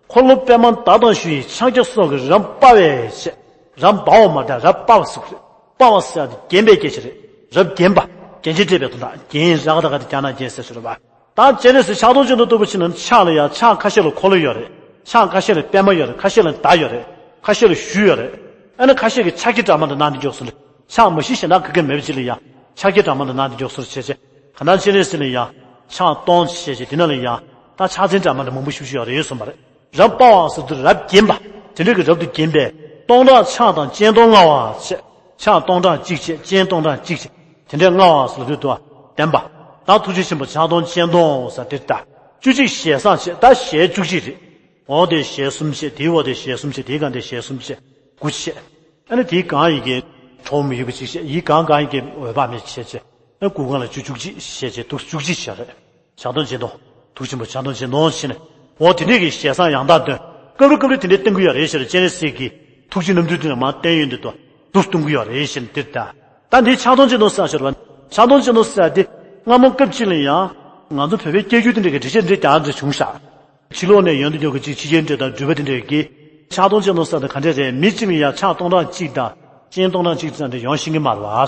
འཁོར་ལོ་པདྨ་དག་དང་ཞུ་ཡི་ཕྱག་རྒྱ་སོགས་ཀྱིས་རབ་དཔའ་བའི་ཞེས། རབ་དཔའ་བ་མ་ད་རབ་དཔའ་བ་ཟེར་གྱི་རེད། དཔའ་བ་ཟེར་ཡ་དེ་བརྒྱན་པའི་སྐད་ཆ་རེད། རབ་བརྒྱན་པ། བརྒྱན་ཅིང་སྤྲས་པའི་དོན་དག་བརྒྱན་ར་ག་ད་ག་དེ་རྒྱ་ན་བརྒྱན་ཟེར་ཞུ་རེད་པ། ད་སྤྱན་རས་གཟིགས་ཕྱག་སྟོང་སྤྱན་སྟོང་ལྟ་བུ་ཕྱིན་ན་ཕྱག་ལ་ཡ་ཕྱག་ཁ་ཤས་ལ་འཁོར་ལོ་ཡོད་རེད། ཕྱག་ཁ་ཤས་ལ་པདྨ་ཡོད་རེད། ཁ་ཤས་ལ་མདའ་ཡོད་རེད། ཁ་ཤས་ལ་གཞུ་ཡོད་རེད། ཨ་ནི་ཁ་ཤས་ཀྱིས་ཕྱག་གི་འདྲ་མ་འདྲ་གནང་དེ་འཇོག་སོང་རེད། ཕྱག་མ་གཞི་གཞན་དག་ག་གེ་མེད་པ་ཅིག་ལ་ཡ། ཕྱག་གི་འདྲ་མ་འདྲ་གནང་དེ་འཇོག་སོང་རེད་བྱས་བྱས། ག་ན་སྤྱན་རས་གཟིགས་ལ་ཡ། ཕྱག་སྟོང་བྱས་བྱས་དེ་ན་ལ་ཡ། ད་ཕྱག་མཚན་འདྲ་མ་འདྲ་མང་པོ་ཞིག་ཡོད་རེད་གསུངས་པ་རེད། རབ་དཔའ་བ་ཟེར་དུས་རབ་བརྒྱན་པ། དེ་འདྲ་གི་རབ་ཏུ་བརྒྱན་པའི། སྟོང་ཕྲག་ཕྱག་དང་སྤྱན་སྟོང་མངའ་བ་བྱས། ཕྱག་སྟོང་ཕྲག་གཅིག་བྱས། སྤྱན་སྟོང་ཕྲག་གཅིག་བྱས། དེ་འདྲའི་མངའ་བ་ཟེར་ལབ་དུས་དུ་བ། བདེན་པ། ད་ཐུགས་རྗེ་ཆེན་པོ་ཕྱག་སྟོང་སྤྱན་སྟོང་ཟེར་དེ་ལྟ། བཅུ་གཅིག་ཞལ་བཟང་བྱས། ད་ཞལ་བཅུ་གཅིག་རེད། འོ་དེ་ཞལ་གསུམ་བྱས། དེའི་འོ་དེ་ཞལ་གསུམ་བྱས། དེའི་སྒང་དེ་ཞལ་གསུམ་བྱས། དགུ་བྱས། ཨ་ནི་དེའི་སྒང་ཡི་གེ་གྲོགས་མི་ཡོད་པ་གཅིག་བྱས། ཡི་གང་གང་ཡི་གེ་འོད་དཔག་མེད་བྱས་བྱས། ཨ་དགུ་སྒང་ལ་བཅུ་བཅུ་གཅིག་བྱས་བྱས་དུ་བཅུ་གཅིག་བྱས་རེད། ཕྱག་སྟོང་སྤྱན་སྟོང་། ཐུགས་ཆེན་པོ་ཕྱག་སྟོང་སྤྱན་སྟོང་བྱས་ནས། འོ་དེ་འདྲས་ཀྱི་ཞལ་བཟང་ཡང་དག་སྟོན། སྐབས་རེ་སྐབས་རེ་དེ་འདྲས་སྟོན་གྱི་ཡོད་རེད་ཟེར། སྤྱན་རས་གཟིགས་ཀྱི་ཐུགས་རྗེ་རྣམ་འགྱུར་དེ་ནས་མར་བསྟན་ཡོད་འདི་དུ་འདུག་སྟོན་གྱི་ཡོད་རེད་ཟེར་འདིར་ལྟ། ད་འདི་ཕྱག་སྟོང་སྤྱན་སྟོང་ཟེར་ཞོར་བ། ཕྱག་སྟོང་སྤྱན་སྟོང་ཟེར་དེ་སྔ་མོ་སྐབས་གཅིག་ལ་ཡང་ང་ཚོ་བོད་པའི་སྐད་སྒྱུར་དེ་འདྲས་ཀྱི་འགྲེལ་བཤད་འདྲ་རྒྱག་འདྲ་བྱུང་ཤག་ཕྱི་ལོགས་ནས་ཡོང་དུས་ཀྱི་ཅིག་ཕྱི་རྒྱལ་འདྲ་དང་འགྲུལ་པ་དེ་འདྲས་ཀྱིས་ཕྱག་སྟོང་སྤྱན་སྟོང་ཟེར་དེ་ག་འདྲས་རེད། མི་གཅིག་ལ་ཡང་ཕྱག་སྟོང་ཕྲག་གཅིག་དང་སྤྱན་སྟོང་ཕྲག་གཅིག་ཙམ་དེ་ཡོང་ཤེས་ཀྱི་མ་རེད་བ།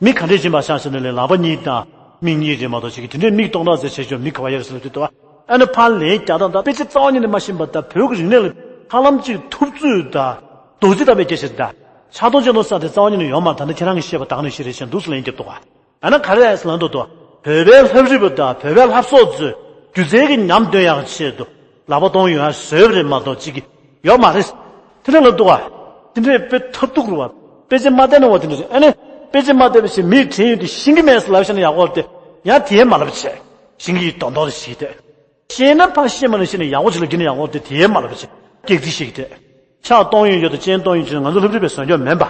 མི་ག་འདྲས་ཕྱིན་པ་ཤག་ཟེར་ན་ལས་ལག་པ་གཉིས་དང་མིག་གཉིས་རེད་མ་གཏོགས་ཅིག་གི་དེ་འདྲས་མིག་སྟོང་ཕྲག་ཟེར་བྱས་ཞོར་མི་ག་བ་ཡོད་རེད་ཟེར་ལབ་དུས་དུ་བ། ཨ་ནི་ཕར་ལན་རྒྱག་སྟངས་དང་དཔེ་ཆ་རྩ་བ་ཉིད་ནས་མ་ཤེས་པ་དང་། བོད་ཀྱི་རིག་གནས་ལ་ཧ་ལམ་ཅིག་ཐུབ་ཚོད་དང་རྡོག་རྫིས་ལྟ་བུའི་སྐད་ཆ་རེད་ད། ཕྱག་སྟོང་སྤྱན་སྟོང་ཟེར་དེ་རྩ་བ་ཉིད་ནས་ཡོད་མ་རེད། ད་ནི་ཁྱེད་རང་གིས་ཤེས་པ་དག་ནས་ཤེས་རེད་ཞེས་འདུག་སེ་ལན་རྒྱབ་འདུག་ག་ཨ་ན་ག་རེ་ཟེར་ན་འདུག་དོ། བོད་པའི་ལྷ་རིས་པ་དང་བོད་པའི་ལྷ་བཟོ་ཚོས་སྒྱུ་རྩལ་གྱི་ཉམས་འདོན་ཡག་ཆེད་དུ་ལག་པ་སྟོང་ཡོད་ཡ་བཟོས་པ་རེད་མ་གཏོགས་ཅིག་གི་ཡོད་མ་རེད། དེ་འདྲ་ལབ་འདུག་ག་དེ་འདྲའི་དཔེ་མཐར་ཐུག་རུ་བ། དཔེ་ཆ་མ་བལྟས་ན་བ་དེ་འདྲ་རེད། ཨ་ནི་དཔེ་ཆ་མ་བལྟས་པ་ཞིག་མིས་དྲན་ཡོང་དུས་ཤེས་ཀྱི་མེད་ཟེར་ལབ་བཞག་ན་ཡག་པོ་རེད་དེ། ཡང་དེ་ཡས་མ་ལབ་བྱས། ཤེས་ཀྱི་ཡོད་མདོག་མདོག་རེ་བྱས་ཏེ། ཤེས་ན་ཕར་ཤེས་མ་ན་ཤེས་ན་ཡག་པོ་ཅིག་ལ་བརྒྱུད་ན་ཡག་པོ་རེད་དེ། དེ་ཡས་མ་ལབ་བྱས། སྐྱག་རྫུན་བཤད་ཀྱི་རེད། ཕྱག་སྟོང་ཡོད་ཡོད་དང་སྤྱན་སྟོང་ཡོད་ཅེས་ང་ཚོ་ལྷ་རིས་པས་བཟོ་འཇོག་མིན་པ།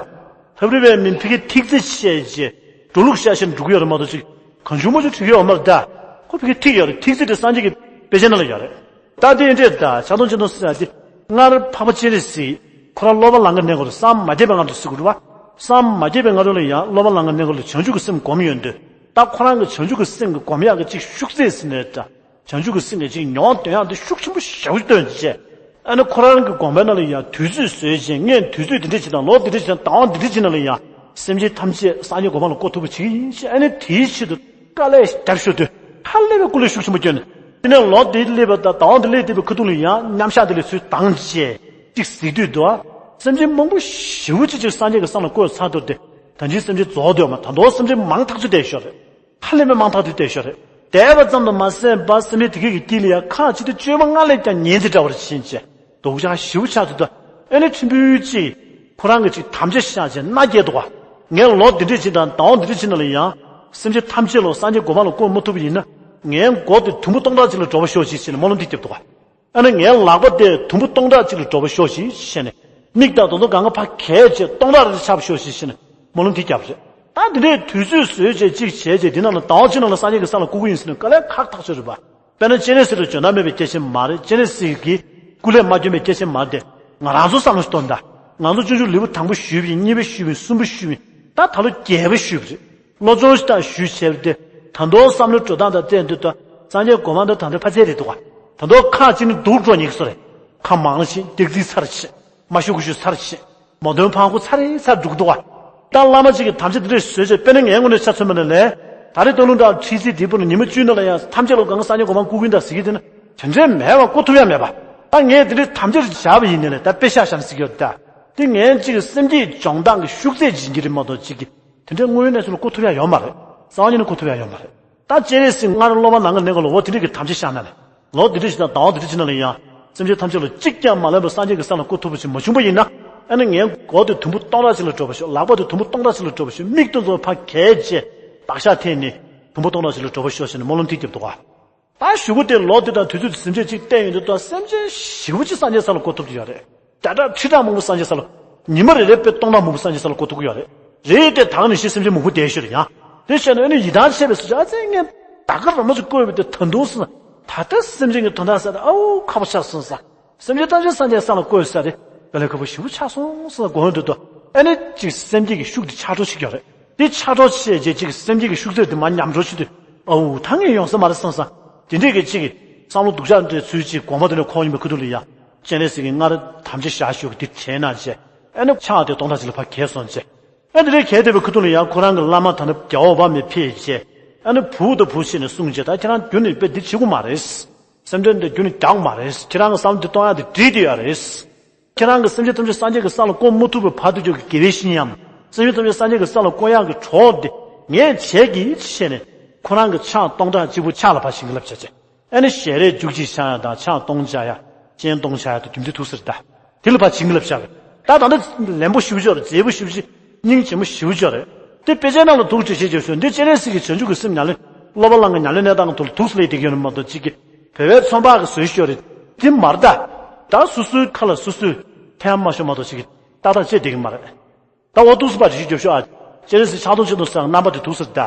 ལྷ་རིས་པའི་མི་ཕ་གི་ཐིག་ཚེ་བཤད་ཅེས་ འགྲོ་ལུགས་ཤ་ཤེས་འགྲོ་གི་ཡོད་རེད་མ་གཏོགས་ཅིག་གང་བྱུང་མ་བྱུང་ཁྲིད་ཀྱི་ཡོད་མ་རེད་ད། ཁོ་ཕ་གི་ཁྲིད་ཀྱི་ཡོད་རེད། ཐིག་ཚིག་དེ་སངས་རྒྱས་ཀྱི་དཔེ་ཆ་ནང་ལ་ཡོད་རེད། ད་དེ་འདྲས་ད་ཕྱག་སྟོང་སྤྱི་སྟོང་ཟེར་ཡ་དེ་སྔར་འཕགས་པ་སྤྱན་རས་གཟིགས་ཁོ་རང་སློབ་པ་ལང་ཀ་གནས་སྐོར་བསམ་མ་རྒྱས་པའི་སྔ་དྲོ་ཟེར་དགོས་རེད་བ། བསམ་མ་རྒྱས་པའི་སྔ་དྲོ་ལ་ཡང་སློབ་པ་ལང་ཀ་གནས་སྐོར་ལ་བྱང་ཆུབ་ཀྱི་སེམས་སྒོམ་ཡོང་དུས་ད་ཁོ་རང་གི་བྱང་ཆུབ་ཀྱི་སེམས་ཀྱི་སྒོམ་ཡག་གི་ཅིག་ཤུགས་ཚད་ཟེར་ནས་ད། བྱང་ཆུབ་ཀྱི་སེམས་ཀྱི་ཅིག་མྱོང་འདོན་ཡག་འདི་ཤུགས་ཆེན་པོ་ཞེ་པོ་ཅིག་བཏོན་བྱས། ཨ་ནི་ཁོ་རང་གི་དགོངས་པའི་ནང་ལ་ཡང་དུས་ཚོད་བཟོས་བྱས་ངས་དུས་ཚོད་འདི་འདྲ་ཅིག་དང་ལོ་འདི་འདྲ་ཅིག་དང་ཟླ་བ་འདི་འདྲ་ཅིག་ནང་ལ་ཡང་སེམས་ཅན་ཐམས་ཅད་སངས་རྒྱས་གོ་འཕང་ལ་བཀོད་ཐུབ་པ་བྱེད་ཀྱི་ཡིན་ཞེས། ཨ་ནི་དེའི་ཆེད་དུ་དཀའ་ལས་རྒྱབ་ཤོར་དུས་ཧ་ལས་པའི་སྐུ་ལས་ཤུགས་ཆེན་པོ་བསྐྱོན། དེ་ནས་ལོ་འདི་སླེབས་པ་དང་ཟླ་བ་འདི་སླེབས་བསྡད་པའི་ཁ་ཐུག་ལ་ཡང་མཉམ་བཞག་འདི་ལས་ཚུར་བཏང་བྱས་ཅིག་གཟིགས་དུས་འདུག་ཨ། སེམས་ཅན་མང་པོ་ཞེ་པོ་ཅིག་ཅིག་སངས་རྒྱས་ཀྱི་ས་ལ་བཀོད་ཚར་འདུག་སྟེ། ད་ཅིག་སེམས་ཅན་རྫོགས་འདོད་མ་ད་དུང་སེམས་ཅན་མང་ཐག་ཆོད་བསྡད་ཤོར་རེད། ཧ་ལས་པའི་མང་ཐག་དེ་བསྡད་ཤོར་རེད། བསྡད་པ་ཙམ་དུ་མ་ཟད་པར་སེམས་ཅན་དེ་གའི་གི་དཀྱིལ་ལ་ཡང་ཁག་ཅིག་ཏུ་བཅོས་མ་སྔར་ལས་ཀྱང་ཉེན་ཚད་འདྲ་བར་ཕྱིན་བྱས་སྡུག་ཅག་ཞེ་པོ་ཆགས་ཚུལ་དུ། ཨེ་ནི་ཕྲན་བུ་ཅིག་ཁོ་རང་གི་ཅིག་དམ་བཅའ་བཞག་བྱས་མནའ་བསྐྱལ་འདུག་ག་ངས་ལོ་འདི་འདྲས་ཅིག་དང་ཟླ་བ་འདི་འདྲས་ཅིག་ནང་ལ་ཡང་སེམས་ཅན་ཐམས་ཅད་ལ་སངས་རྒྱས་གོ་འཕང་ལ་བཀོད་མ་ཐུབ་པ་ཡིན་ན་ངའི་མགོ་དེ་དུམ་བུ་སྟོང་ཕྲག་ཅིག་ལ་འགྲོ་བ་ཤོག་ཅིག་ཟེར་ནས་སྨོན་ལམ་འདི་བརྒྱབ་འདུག་ག་ཨ་ནི་ངའི་ལག་པ་དེ་དུམ་བུ་སྟོང་ཕྲག་གཅིག་ལ་འགྲོ་བ་ཤོག་ཅིག་ཞེས་ནས། མིག་དང་དོ་དོ་གང་ག་ཕ་གས་བྱས་སྟོང་ཕྲག་རེ་ཆགས་ཤོག་ཅིག་ཞེས་ནས་སྨོན་ལམ་དེ་བརྒྱབ་རེད། ད་འདི་འདྲའི་དུས་ཚོད་བཟོས་བྱས་གཅིག་བྱས་རྗེས་འདི་ནང་ལ་ཟླ་བ་གཅིག་ནང་ལ་སངས་རྒྱས་ཀྱི་ས་ལ་བཀུར་གི་ཡིན་ཟེར་ནས་དཀའ་ལས་ཁག་ཐག་ཆོད་རེད་པ། དཔེར་ན་སྤྱན་རས་གཟིགས་ལ་འཇོན་ཐང་མེད་པའི་སྐྱེས་ཆེན་མ་རེད། སྤྱན་རས་གཟིགས་ཀྱི་སྐུ་ལས་མ་བསྐྱོན་པའི་སྐྱེས་ཆེན་མ་རེད་དེ། ང་རང་ཚོ་བསམ་བློ་ཞིག་གཏོང་ད། ང་ཚོ་སྤྱོད་འཇུག་ལེའུ་དང་པོ་ཞུས་པ་ཡིན། གཉིས་པ་ཞུས་པ་ཡིན། གསུམ་པ་ཞུས་པ་ཡིན། ད་ད་ལོ་བརྒྱད་པ་ཞུས་པ་རེད། སློབ་སྦྱོང་ཞིག་བྱས་པ་དེ་ད་དུང་བསམ་བློའི་འགྲོ་སྟངས་དང་བལྟས་འདུག་ད་སངས་རྒྱས་གོ་འཕང་དེ་ད་ལྟ་ཕ་ཚད་རེད་འདུག་ག་ད་དུང་ཁག་ཅིག་ནི་སྡུག་འགྲོ་ཉེག་སོ་རེད། ཁ་མང་ལ་ཕྱིན་སྟེགས་རྩིས་ཚར་ཕྱིན། མ་ཞུ་དགུ་ཞུ་ཚར་ཕྱིན། མ་འདོན་ཕང་ཁུ་ཚར་རེ་ཚར་འགྲོ་གི་འདུག་ག་ད་བླ་མ་གཅིག་གིས་དམ་བཅའ་འདི་འདྲས་བཟོས་བྱས་དཔེར་ན་ངའི་ངོས་ནས་ཆ་མཚོན་པ་ན་ལས། ད་རེས་སྟོན་ལུང་དང་ཁྲིད་རྩིས་འདི་པོ་ནི་ཉི་མ་བཅུའི་ནང་ལ་ཡང་ཐམས་ཅད་ལ་གང་ག་སངས་རྒྱས་གོ་འཕང་བཀུར་གི་ཡིན་ད་ཟེར་གི་དེ་ནི་དེ་འདྲས་མེད་པ་བཀུར་ཐུབ་ཡ་མེད་པ། ད་ངས་འདི་འདྲས་དམ་བཅའ་བཞག་པ་ཡིན་ནའི་ལས་ད་དཔེ་ཤག་བཞག་ན་ཟེར་གི་ཡོད་ད། དེ་ངའི་གཅིག་གི་སེམས་ཀྱི་སྦྱོང་སྟངས་ཀྱི་ཤུགས་ཚད་ཡིན་གྱི་རེད་མ་གཏོགས་གཅིག་གི་དེ་འདྲའི་དངོས་ཡོད་གནས་ཚུལ་ལ་བཀུར་ཐུབ་ཡ་ཡོད་མ་རེད། རྩ་བ་ཉིད་ནས་བཀུར་ཐུབ་ཡ་ཡོད་མ་རེད། ད་སྤྱན་རས་གཟིགས་སྔར་སློབ་པ་ལང་ཀ་གནས་སྐོར་ལ་འོ་དེ་འདྲས་ཀྱི་དམ་བཅའ་བཞག་ན་ལས། ལོ་འདི་འདྲ་ཞིག་དང་ཟླ་བ་འདི་འདྲ་ཞིག་ནང་ལ་ཡང་སེམས་ཅན་ཐམས་ཅད་ལ་གཅིག་ཀྱང་མ་ལན་པར་སངས་རྒྱས་ཀྱི་ས་ལ་བཀུར་ཐུབ་པ་ཞིག་མ་བྱུང་པ་ཡིན་ན། ཨ་ནི་ངའི་མགོ་དེ་དུམ་བུ་སྟོང་ཕྲག་ཅིག་ལ་འགྲོ་བ་ཤོག་ལག་པ་དེ་དུམ་བུ་སྟོང་ཕྲག་ཅིག་ལ་འགྲོ་བ་ཤོག་མིག་ཏུ་འཛོམས་ཕ་གས་བྱས་བདག་ཤ་འཐེན་ནས་དུམ་བུ་སྟོང་ཕྲག་ཅིག་ལ་འགྲོ་བ་ཤོག་ཞེས་ནས་སྨོན་ལམ་འདི་བརྒྱབ་འདུག་ག་ད་གཞུག་གུ་དེ་ལོ་དེ་དང་དུས་ཚོད་དེ་ཟིན་བྱས་གཅིག་བལྟས་ཡོང་དུས་ད་སེམས་ཅན་ཞེ་པོ་ཅིག་སངས་རྒྱས་ས་ལ་བཀུར་ཐུབ་ཀྱི་ཡོད་རེད། བརྒྱ་ཕྲག་ཁྲི་ཕྲག་མང་པོ་སངས་རྒྱས་ས་ལ། ཉི་མ་རེ་རེ་དཔེ་སྟོང་ཕྲག་མང་པོ་སངས་རྒྱས་ས་ལ་བཀུར་ཐུབ་ཀྱི་ཡོད་རེད། རེ་རེ་དེ་དང་ནི་ཤི་སེམས་ཅན་མང་པོ་བསྡད་ཤོར་ཡང་། དེ་བྱས་ན་ཨ་ནི་ཡི་དྭགས་ཆད་པའི་སུ་ཅི་ཨ་ཙི་ངས་ད་ག་རང་མ་ཅིག་བཀོད་པའི་དེ་ད་དུང་སོང་ད་ལྟ་སེམས་ཅན་གྱི་དོན་དག་ཟེར་ཏེ་ཨའུ་ཁག་པོ་ཆགས་སོང་ས། སེམས་ཅན་ཐམས་ཅད་སངས་རྒྱས་ས་ལ་བཀོད་ས་དེ་དཀའ་ལས་ཁག་པོ་ཞེ་པོ་ཆགས་སོང་ས་དགོངས་འདུག་ཏོ། ཨ་ནི་ཅིག་སེམས་བསྐྱེད་ཀྱི་ཤུགས་དེ་ཆག་འགྲོ་བྱེད་ཀྱི་ཡོད་རེད། དེ་ཆག་འགྲོ་བྱས་རྗེས་ཅིག་སེམས་བསྐྱེད་ཀྱི་ཤུགས་ཚད་དེ་མར་ཉམས་འགྲོ་བྱེད་དུས་ཨའུ་ད་ངས་ཡོང་ས་མ་རེད་བསམ་ས། དེ་འདྲས་ཀྱི་ཅིག་བསམ་བློ་སྡུག་ཅག་འདྲའི་ཚུལ་ཅིག་དགོངས་པ་དེ་ནས་འཁོར་ཡོང་པའི་ཁུ་ཐུག་ལ་ཡ། སྤྱན་རས་གཟིགས་ཀྱིས་སྔར་དམ་བཅའ་བཞག་ཞོག་གི་དེ་དྲན་གནང་བྱས། ཨ་ནི་ཕྱག་དེ་སྟོང་ཕྲག་ཅིག་ལ་ཕར་གས་སོང་བྱས། ཨ་འདི་འདྲའི་གས་བསྡད་པའི་ཁུ་ཐུག་ལ་ཡང་ཁོ་རང་གི་བླ་མ་ད་ནི་རྒྱལ་བ་འོད་དཔག་མེད་ཕེབས་བྱས། ཨ་ནི་བུ་དང་བུ་ཕྱིན་ནས་གསུངས་བྱས་ད་ཁྱེད་རང་རྒྱུན་ནས་དཔེ་འདི་བྱེད་དགོས་མ་རེད། སེམས་ཁྲལ་འདི་རྒྱུན་ནས་རྒྱག་དགོས་མ་རེད། ཁྱེད་རང་གི་བསམ་བློ་འདི་གཏོང་ཡག་འདི་འགྲིག་བསྡད་ཡོད་རེད། ཁྱེད་རང་གི་སེམས་ཅན་ཐམས་ཅད་སངས་རྒྱས་ཀྱི་ས་ལ་བཀོད་མ་ཐུབ་པའི་བར་དུ་འཇོག་གི་དགེ་བའི་བཤེས་གཉེན་ཡང་། སེམས་ཅན་ཐམས་ཅད་སངས་རྒྱས་ཀྱི་ས་ལ་བཀོད་ཡག་གི་གྲོགས་འདི་ངས་བྱས་ཀྱི་ཞེས་ནས་ཁོ་རང་གི་ཕྱག་སྟོང་ཕྲག་གཅིག་པུ་ཕྱག་ལ་ཕར་བྱིན་གྱིས་བརླབས་བྱས་བྱས། ཨ་ནི་ཞལ་རས་རྒྱུག་གཅིག་ཕྱག་ཡག་དང་ཕྱག་སྟོང་ཕྱག་ཡག་སྤྱན་སྟོང་ཕྱག་ཡག་དང་རྒྱུ་མཚན་ཐུགས་སུ་རེད་ད། དེ་ལ་ཕར་བྱིན་གྱིས་བརླབས་བཞག་རེད། ད་ད་ལྟ་ལན་པོ་ཞེ་པོ་ཅིག་ཡོད་རེད། མཛེས་པོ་ཞེ་པོ་ཅིག་སྙིང་རྗེ་མོ་ཞེ་པོ་ཅིག་ཡོད་རེད། དེ་དཔེ་ཆའི་ནང་ལ་འདུག་བྲིས་བྱས་བརྗོད་ཤོག་འདི་སྤྱན་རས་གཟིགས་ཀྱི་བྱང་ཆུབ་ཀྱི་སེམས་ཉམས་ལེན་སློབ་པ་ལང་ཀ་ཉམས་ལེན་གནས་སྟངས་ཐོག་ལ་ཐུགས་སུ་ལེགས་བསྡད་ཀྱི་ཡོད་ནི་མ་གཏོགས་གཅིག་གི་བོད་པའི་ཚོང་པ་གི་བཟོས་ཤོག་རེད། དེ་མ་རེད་ད། ད་སོ་སོའི་ཁ་ལ་སོ་སོས་ཐལ་མ་ཤོར་མ་གཏོགས་གཅིག་གི་ཏག་ཏག་བྱས་བསྡད་ཀྱི་མ་རེད། ད་འོ་ཐུགས་སུ་ཕར་བྲིས་བརྗོད་ཤོག་ཨ། སྤྱན་རས་གཟིགས་ཕྱག་སྟོང་སྤྱན་སྟོང་ཟེར་རྣམ་པ་དེ་ཐུགས་སུ་ད།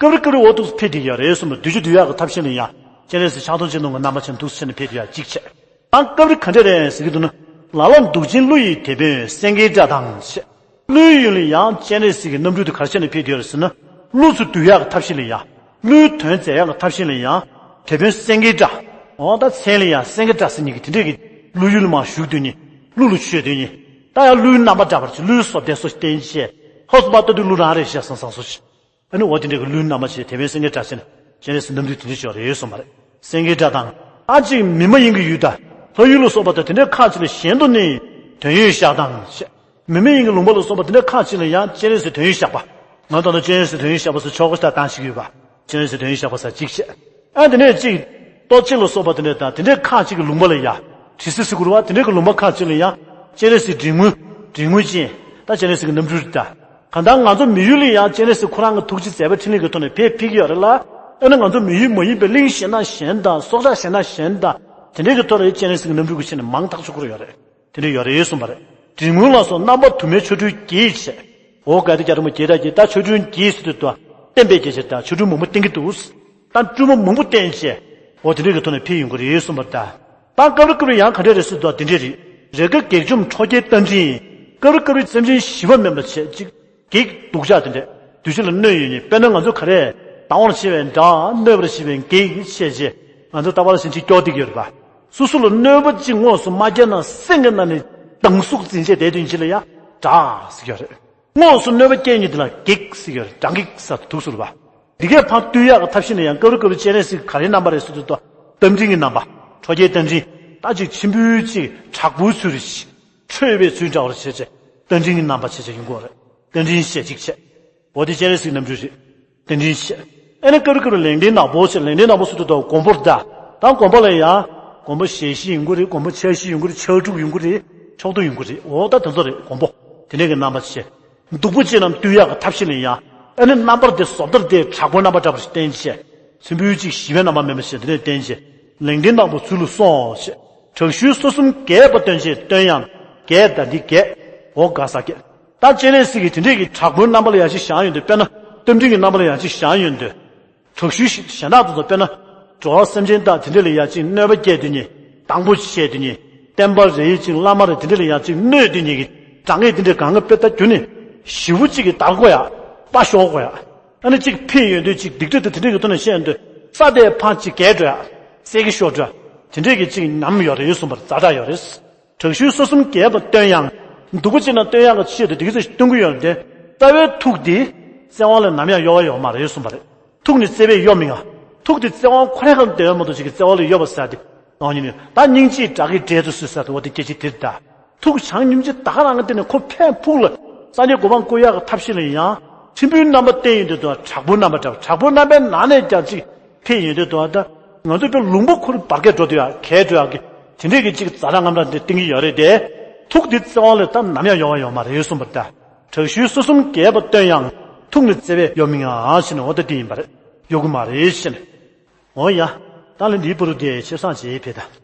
སྐབས་རེ་སྐབས་རེ་འོ་ཐུགས་སུ་ཕེབས་བསྡད་ཡོད་རེད་གསུངས་པ་བདུད་ཀྱི་འདུལ་ཡག་གི་ཐབས་ཤེས་ལ་ཡང་སྤྱན་རས་གཟིགས་ཕྱག་སྟོང་སྤྱན་སྟོང་གི་རྣམ་པ་ཅན་ཐུགས་སུ་ཆེ་ནས་ཕེབས་བསྡད་ཡག་གཅིག་བྱས། ད་སྐབས་རེ་ག་འདྲ་རེད་ཟེར་གྱི་འདུག་ན། ལ་ལ་གདུག་ཅན་ཀླུ་ཡི་དེད་དཔོན་སེང་གེའི་སྒྲ་དང་ཞེས། ཀླུའི་ཡུལ་ལ་ཡང་སྤྱན་རས་གཟིགས་ཀྱི་རྣམ་སྤྲུལ་དེ་ག་རེ་བྱས་ནས་ཕེབས་བསྡད་ཡོད་རེད་ཟེར་ན། ཀླུ་ཚོ་འདུལ་ཡག་གི་ཐབས་ཤེས་ལ་ཡང་། ཀླུའི་དོན་མཛད་ཡག་གི་ཐབས་ཤེས་ལ་ཡང་། དེད་དཔོན་སེང་གེའི་སྒྲ། འོ་ད་མཚན་ལ་ཡང་སེང་གེ་སྒྲ་ཟེར་མཁན་གྱི་དེ་འདྲས་ཀྱི་ཀླུ་ཡུལ་མར་བཞུགས་སྡོད་མཁན། ཀླུ་ལ་མཆོད་སྡོད་མཁན། ད་ཡང་ཀླུའི་རྣམ་པ་འདྲ་བར་གྱི་ཀླུའི་བཟོ་ལྡན་བཟོ་བསྟན་བྱས། ཧོ་སུ་པ་ལྟ་དུས་ཀླུ་རང་རེད་ཤག་བསམ་བསམ་བཟོ་ཞིག་ཨ་ནི་འོ་དེ་འདྲ་གི་ཀླུའི་རྣམ་པ་བྱས་དེད་དཔོན་སེང་གེ་སྒྲ་བྱས་ནས་སྤྱན་རས་གཟིགས་རྣམ་སྤྲུལ་དེ་འདྲ་ཅིག་རེད་གསུངས་པ་རེད། སེང་གེ་སྒྲ་དང་། ཨ་ཅིག་མི་མ་ཡིན་གྱི་ཡུལ་དང་། ལྷ་ཡུལ་ལ་སོགས་པ་དང་དེ་འདྲའི་ཁག་ཅིག་ལ་གཞན་དུ་ནི་དོན་ཡོད་ཞགས་དང་ཞེས། མི་མ་ཡིན་གྱི་ལུང་པ་ལ་སོགས་པ་དེ་འདྲའི་ཁག་ཅིག་ལ་ཡང་སྤྱན་རས་གཟིགས་དོན་ཡོད་ཞགས་པ། ང་ད་ལྟ་སྤྱན་རས་གཟིགས་དོན་ཡོད་ཞགས་པ་ཟེར་ཆོག་གི་ད་བཏང་ཞིག་ཡོད་པ། སྤྱན་རས་གཟིགས་དོན་ཡོད་ཞགས་པ་ཟེར་གཅིག་བྱས། ཨ་དེ་ནས་གཅིག་ལྟོ་ཆས་ལ་སོགས་པ་དེ་འདྲ་དང་དེ་འདྲའི་ཁག་ཅིག་གི་ལུང་པ་ལ་ཡ། དྲི་ཟའི་གུ་རུ་བ་དེ་འདྲའི་གི་ལུང་པ་ཁག་ཅིག་ལ་ཡ། སྤྱན་རས་གཟིགས་དྲི་ངུ། དྲི་ངུ་ཅན། ད་སྤྱན་རས་གཟིགས་ཀྱི་རྣམ་སྤྲུལ་རེད་ད། གང་ལྟར་ང་ཚོ་མི་ཡུལ་ལ་ཡང་སྤྱན་རས་གཟིགས་ཁོ་རང་གི་ཐུགས་རྗེ་མཛད་པའི་འཕྲིན་ལས་ཀྱི་ཐོག་ནས་ཕེབས་ཕེབས་ཀྱི་ཡོད་རེད་ལ། ཨ་ནི་ང་ཚོ་མི་ཡུལ་མ་ཡིན་པའི་གླིང་གཞན་དང་གཞན་དང་སྲོག་ཆགས་གཞན་དང་གཞན་དང་། དེ་འདྲའི་གི་ཐོག་ལ་ཡང་སྤྱན་རས་གཟིགས་ཀྱི་རྣམ་སྤྲུལ་གྱི་ཆ་ནས་མང་ཐག་ཆོད་ཁུར་ཡོད་རེད། དེ་འདྲ་ཡོད་རེད་གསུངས་པ་རེད། དྲི་ངུ་ལ་སོགས་རྣམ་པ་དུ་མའི་ཆོ་འཕྲུལ་གྱིས་བྱས། འོ་ག་དེ་རྒྱ་རི་མོ་གྱེས་དང་གྱེས་ད་ཆོ་འཕྲུལ་གྱིས་ཟེར་དུས་དོ། བསྟན་པའི་རྒྱལ་ཆེན་དང་ཆོ་འཕྲུལ་མང་པོ་བསྟན་གྱི་འདུག་ད་སྤྲུལ་མ་མང་པོ་བསྟན་བྱས། འོ་དེ་འདྲའི་གི་ཐོག་ནས་ཕེབས་ཡོང་གི་རེད་གསུངས་པ་ད། ད་སྐབས་རེ་སྐབས་རེ་ཡང་ག་འདྲ་རེད་ཟེར་དུས་དེ་འདྲས་རེད། རེས་འགའ་བགེགས་འཇོམས་ཁྲོ་རྒྱལ་རྟ་མགྲིན། སྐབས་རེ་སྐབས་རེ་སེམས་ཅན་ཞི་བ་མིན་པ་བྱས་ཅིག་བགེགས་སྡུག་ཅག་དེ་འདྲས་དུས་ཕྱིས་ལ་གནོད་ཡོད་ཉེ། དཔེར་ན་ང་ཚོ་ག་རེ་སྡང་བར་བྱེད་པའི་དགྲ། གནོད་པར་བྱེད་པའི་བགེགས་བཤད་རྗེས་ང་ཚོ་ལྟ་བ་ལ་ཕྱིན་ཅིག་སྐྱོ་སྟེ་ཡོད་པ། སོ་སོ་ལ་གནོད་པ་ཅིག་དངོས་སུ་མ་བསྐྱལ་ན་སེམས་ཀྱི་ནང་ནས་སྡང་ཟུག་འཛིན་བྱས་བསྡད་དུས་ཕྱིས་ལ་ཡང་དགྲ་ཟེར་གྱི་ཡོད་རེད། དངོས་སུ་གནོད་པ་བསྐྱལ་ཉིད་དེ་ལ་བགེགས་ཟེར་གྱི་ཡོད་རེད། དགྲ་བགེགས་ཟེར་དུ་འདུག་ཟེར་བ། འདི་གས་ཕར་བཏུལ་ཡག་གི་ཐབས་ཤེས་ནི་ཡང་སྐབས་རེ་སྐབས་རེ་སྤྱན་རས་གཟིགས་ག་རེའི་རྣམ་པ་རེད་ཟེར་དུས་ད་རྟ་མགྲིན་གྱི་རྣམ་པ། ཁྲོ་རྒྱལ་རྟ་མགྲིན། ད་ཅིག་མཆིམས་ཕུའི་ཅིག་དྲག་པོའི་ཚུལ་རེད། ཁྲོས་པའི་ཚུལ་འདྲ་བོ་བྱས་བྱས་རྟ་མགྲིན་གྱི་རྣམ་པ་བྱས་བྱས་ཡོང་གི་ཡོད་རེད། རྟ་མགྲིན་བཤད་ཅིག་བྱས། འོ་དེ་སྤྱན་རས་གཟིགས་རྣམ་སྤྲུལ་རེད། རྟ་མགྲིན་བཤད། ཨེ་ནི་སྐབས་རེ་སྐབས་རེ་ལེགས་ལྡན་ནག་པོ་བྱས། ལེགས་ལྡན་ནག་པོ་ཟེར་དུས་ད་མགོན་པོ་རེད་ད། ད་མགོན་པོ་ལ་ཡང་མགོན་པོ་ཞལ་བཞི་ཡོང་གི་རེད། མགོན་པོ་ཕྱག་བཞི་ཡོང་གི་རེད། ཕྱག་དྲུག་ཡོང་གི་རེད། ཕྱོགས་བསྡུས་ཡོང་གི་རེད། འོ་ད་དེ་ཚོ་རེད། མགོན་པོ་དེ་འདྲས་ཀྱི་རྣམ་པ་བྱས། སྡུག་པོ་ཅན་རྣམས་བཏུལ་ཡག་གི་ཐབས་ཤེས་ལ་ཡང་། ཨ་ནི་རྣམ་པར་དེ་བཟོ་ལྟར་དེ་དྲག་པོའི་རྣམ་པ་འདྲ་པོ་ཞིག་བསྟན་བྱས། མཆིམས་ཕུའི་ཅིག་ཞི་བའི་རྣམ་པ་མེད་པ་ཞིག་དེ་ནས་བསྟན་བྱས། ལེགས་ལྡན་ནག་པོ་ཚུལ་ལ་སོང་བྱས། དྲག་ཤུལ་སོ་གསུམ་རྒྱས་པ་སྟོན་བྱེད་སྟོན་དབྱངས། རྒྱས་ད་འདི་རྒྱས། འོ་དགའ་ས་རྒྱས། ད་སྤྱན་རས་གཟིགས་ཀྱི་དེ་འདྲས་ཀྱི་དྲག་པོའི་རྣམ་པ་ལ་ཡང་ཅིག་བཞག་ཡོང་དུས་དཔེར་ན་རྟ་མགྲིན་གྱི་རྣམ་པ་ལ་ཡང་ཅིག་བཞག་ཡོང་དུས། དྲག་ཤུལ་ཞིག་གཞན་དག་ཏུ་དཔེར་ན། འགྲོ་བ་སེམས་ཅན་དག་དེ་འདྲས་ལ་ཡང་ཅིག་གནོད་པ་སྐྱེལ་དུས་ནི། སྡང་པོ་བྱས་དུས་ནི། བསྟན་པ་རེད་ཅིག་བླ་མ་རེད་དེ་འདྲས་ལ་ཡང་ཅིག་གནོད་དུས་ནི་གི། དྲང་ངེས་དེ་འདྲས་གང་ག་དཔེ་ལྟ་རྒྱུ་ནི། ཞི་བོ་གཅིག་གི་བདར་དགོས་ཡ། དཔའ་ཤོར་དགོས་ཡ། ཨ་ནི་གཅིག་ཕེབས་ཡོང་དུས་གཅིག་སྡིག་སྒྲིབ་དེ་དེ་འདྲས་ཀྱི་ཐོག་ནས་བཤད་ཡོང་དུས། ས་དེ་ཕར་གཅིག་བརྒལ་འགྲོ་ཡ། གསལ་གྱི་ཤོར་འགྲོ་ཡ། དེ་འདྲས་ཀྱི་གཅིག་ཉམས་ཡོད་རེད་གསུངས་པར་ཛ་དྲག་ཡོད་རེད། དྲག་ཤུལ་སོ་གསུམ་རྒྱས་པ་སྟོན་དབྱངས། སྡུག་པོ་ཅན་རྣམས་བཏུལ་ཡག་གི་ཆེད་དུ་དེ་གི་ཚེ་སྟོན་གྱི་ཡོད་རེད་དེ། རྩ་བའི་ཐུགས་དེ། བཙན་དབང་ལས་ནམ་ཡང་གཡོ་བ་ཡོད་མ་རེད་གསུངས་པ་རེད། ཐུགས་ནི་བརྩེ་བས་གཡོ་མི་མངའ། ཐུགས་དེ་བཙན་དབང་ཁོ་རང་གང་བསྡད་ཡོད་མ་གཏོགས་ཅིག་གི་བརྩེ་བ་ལས་གཡོ་བ་ཟེར་ཏེ། ནང་ཉིད་ནི་ད་སྙིང་རྗེའི་དགྲ་བགེགས་བསྒྲལ་དུ་གསོལ་ཟེར་ཏེ་འོ་དེ་སྐད་ཅིག་དེ་རེད་ད། ཐུགས་བྱང་སྙོམས་ཀྱི་ད་ག་རང་གི་སྟེང་ནས་ཁོ་ཕན་ཕུགས་ལ། སངས་རྒྱས་གོ་འཕང་བཀོད་ཡག་གི་ཐབས་ཤེས་ལ་ཡང་། མཆིམས་ཕུའི་རྣམ་པ་བསྟན་ཡོང་དུས་དུ་དྲག་པོའི་རྣམ་པ་འདྲ་བ། དྲག་པོའི་རྣམ་པའི་ནང་ནས་ཀྱང་ཅིག་ཕེབས་ཡོང་དུས་དུ་ད། ང་ཚོ་དཔེ་ལུང་པ་ཁོ་རང་བར་བརྒལ་འགྲོ་དུས་ཡ་གས་འགྲོ་ཡག་གི། དེ་འདྲས་ཀྱི་ཅིག་ཛ་དྲག་རྔམ་དྲག་འདི་བསྟན་གྱི་ཡོད་རེད་དེ། ཐུགས་འདི་བརྩེ་བ་ལས་ད་ནམ་ཡང་གཡོ་བ་ཡོད་མ་རེད་གསུངས་པ་ད། དྲག་ཤུལ་སོ་གསུམ་རྒྱས་པ་སྟོན་དབྱངས། ཐུགས་ནི་བརྩེ་བས་གཡོ་མི་མངའ་ཞེས་ནས་འོ་ད་འདི་ཡིན་པ་རེད། གཡོ་གི་མ་རེད་ཞེས་ནས། འོ་ཡ། ད་ལན་འདིའི་བར་དུ་དེ་ཆེ་སང་བྱེད་ཕེ་ད།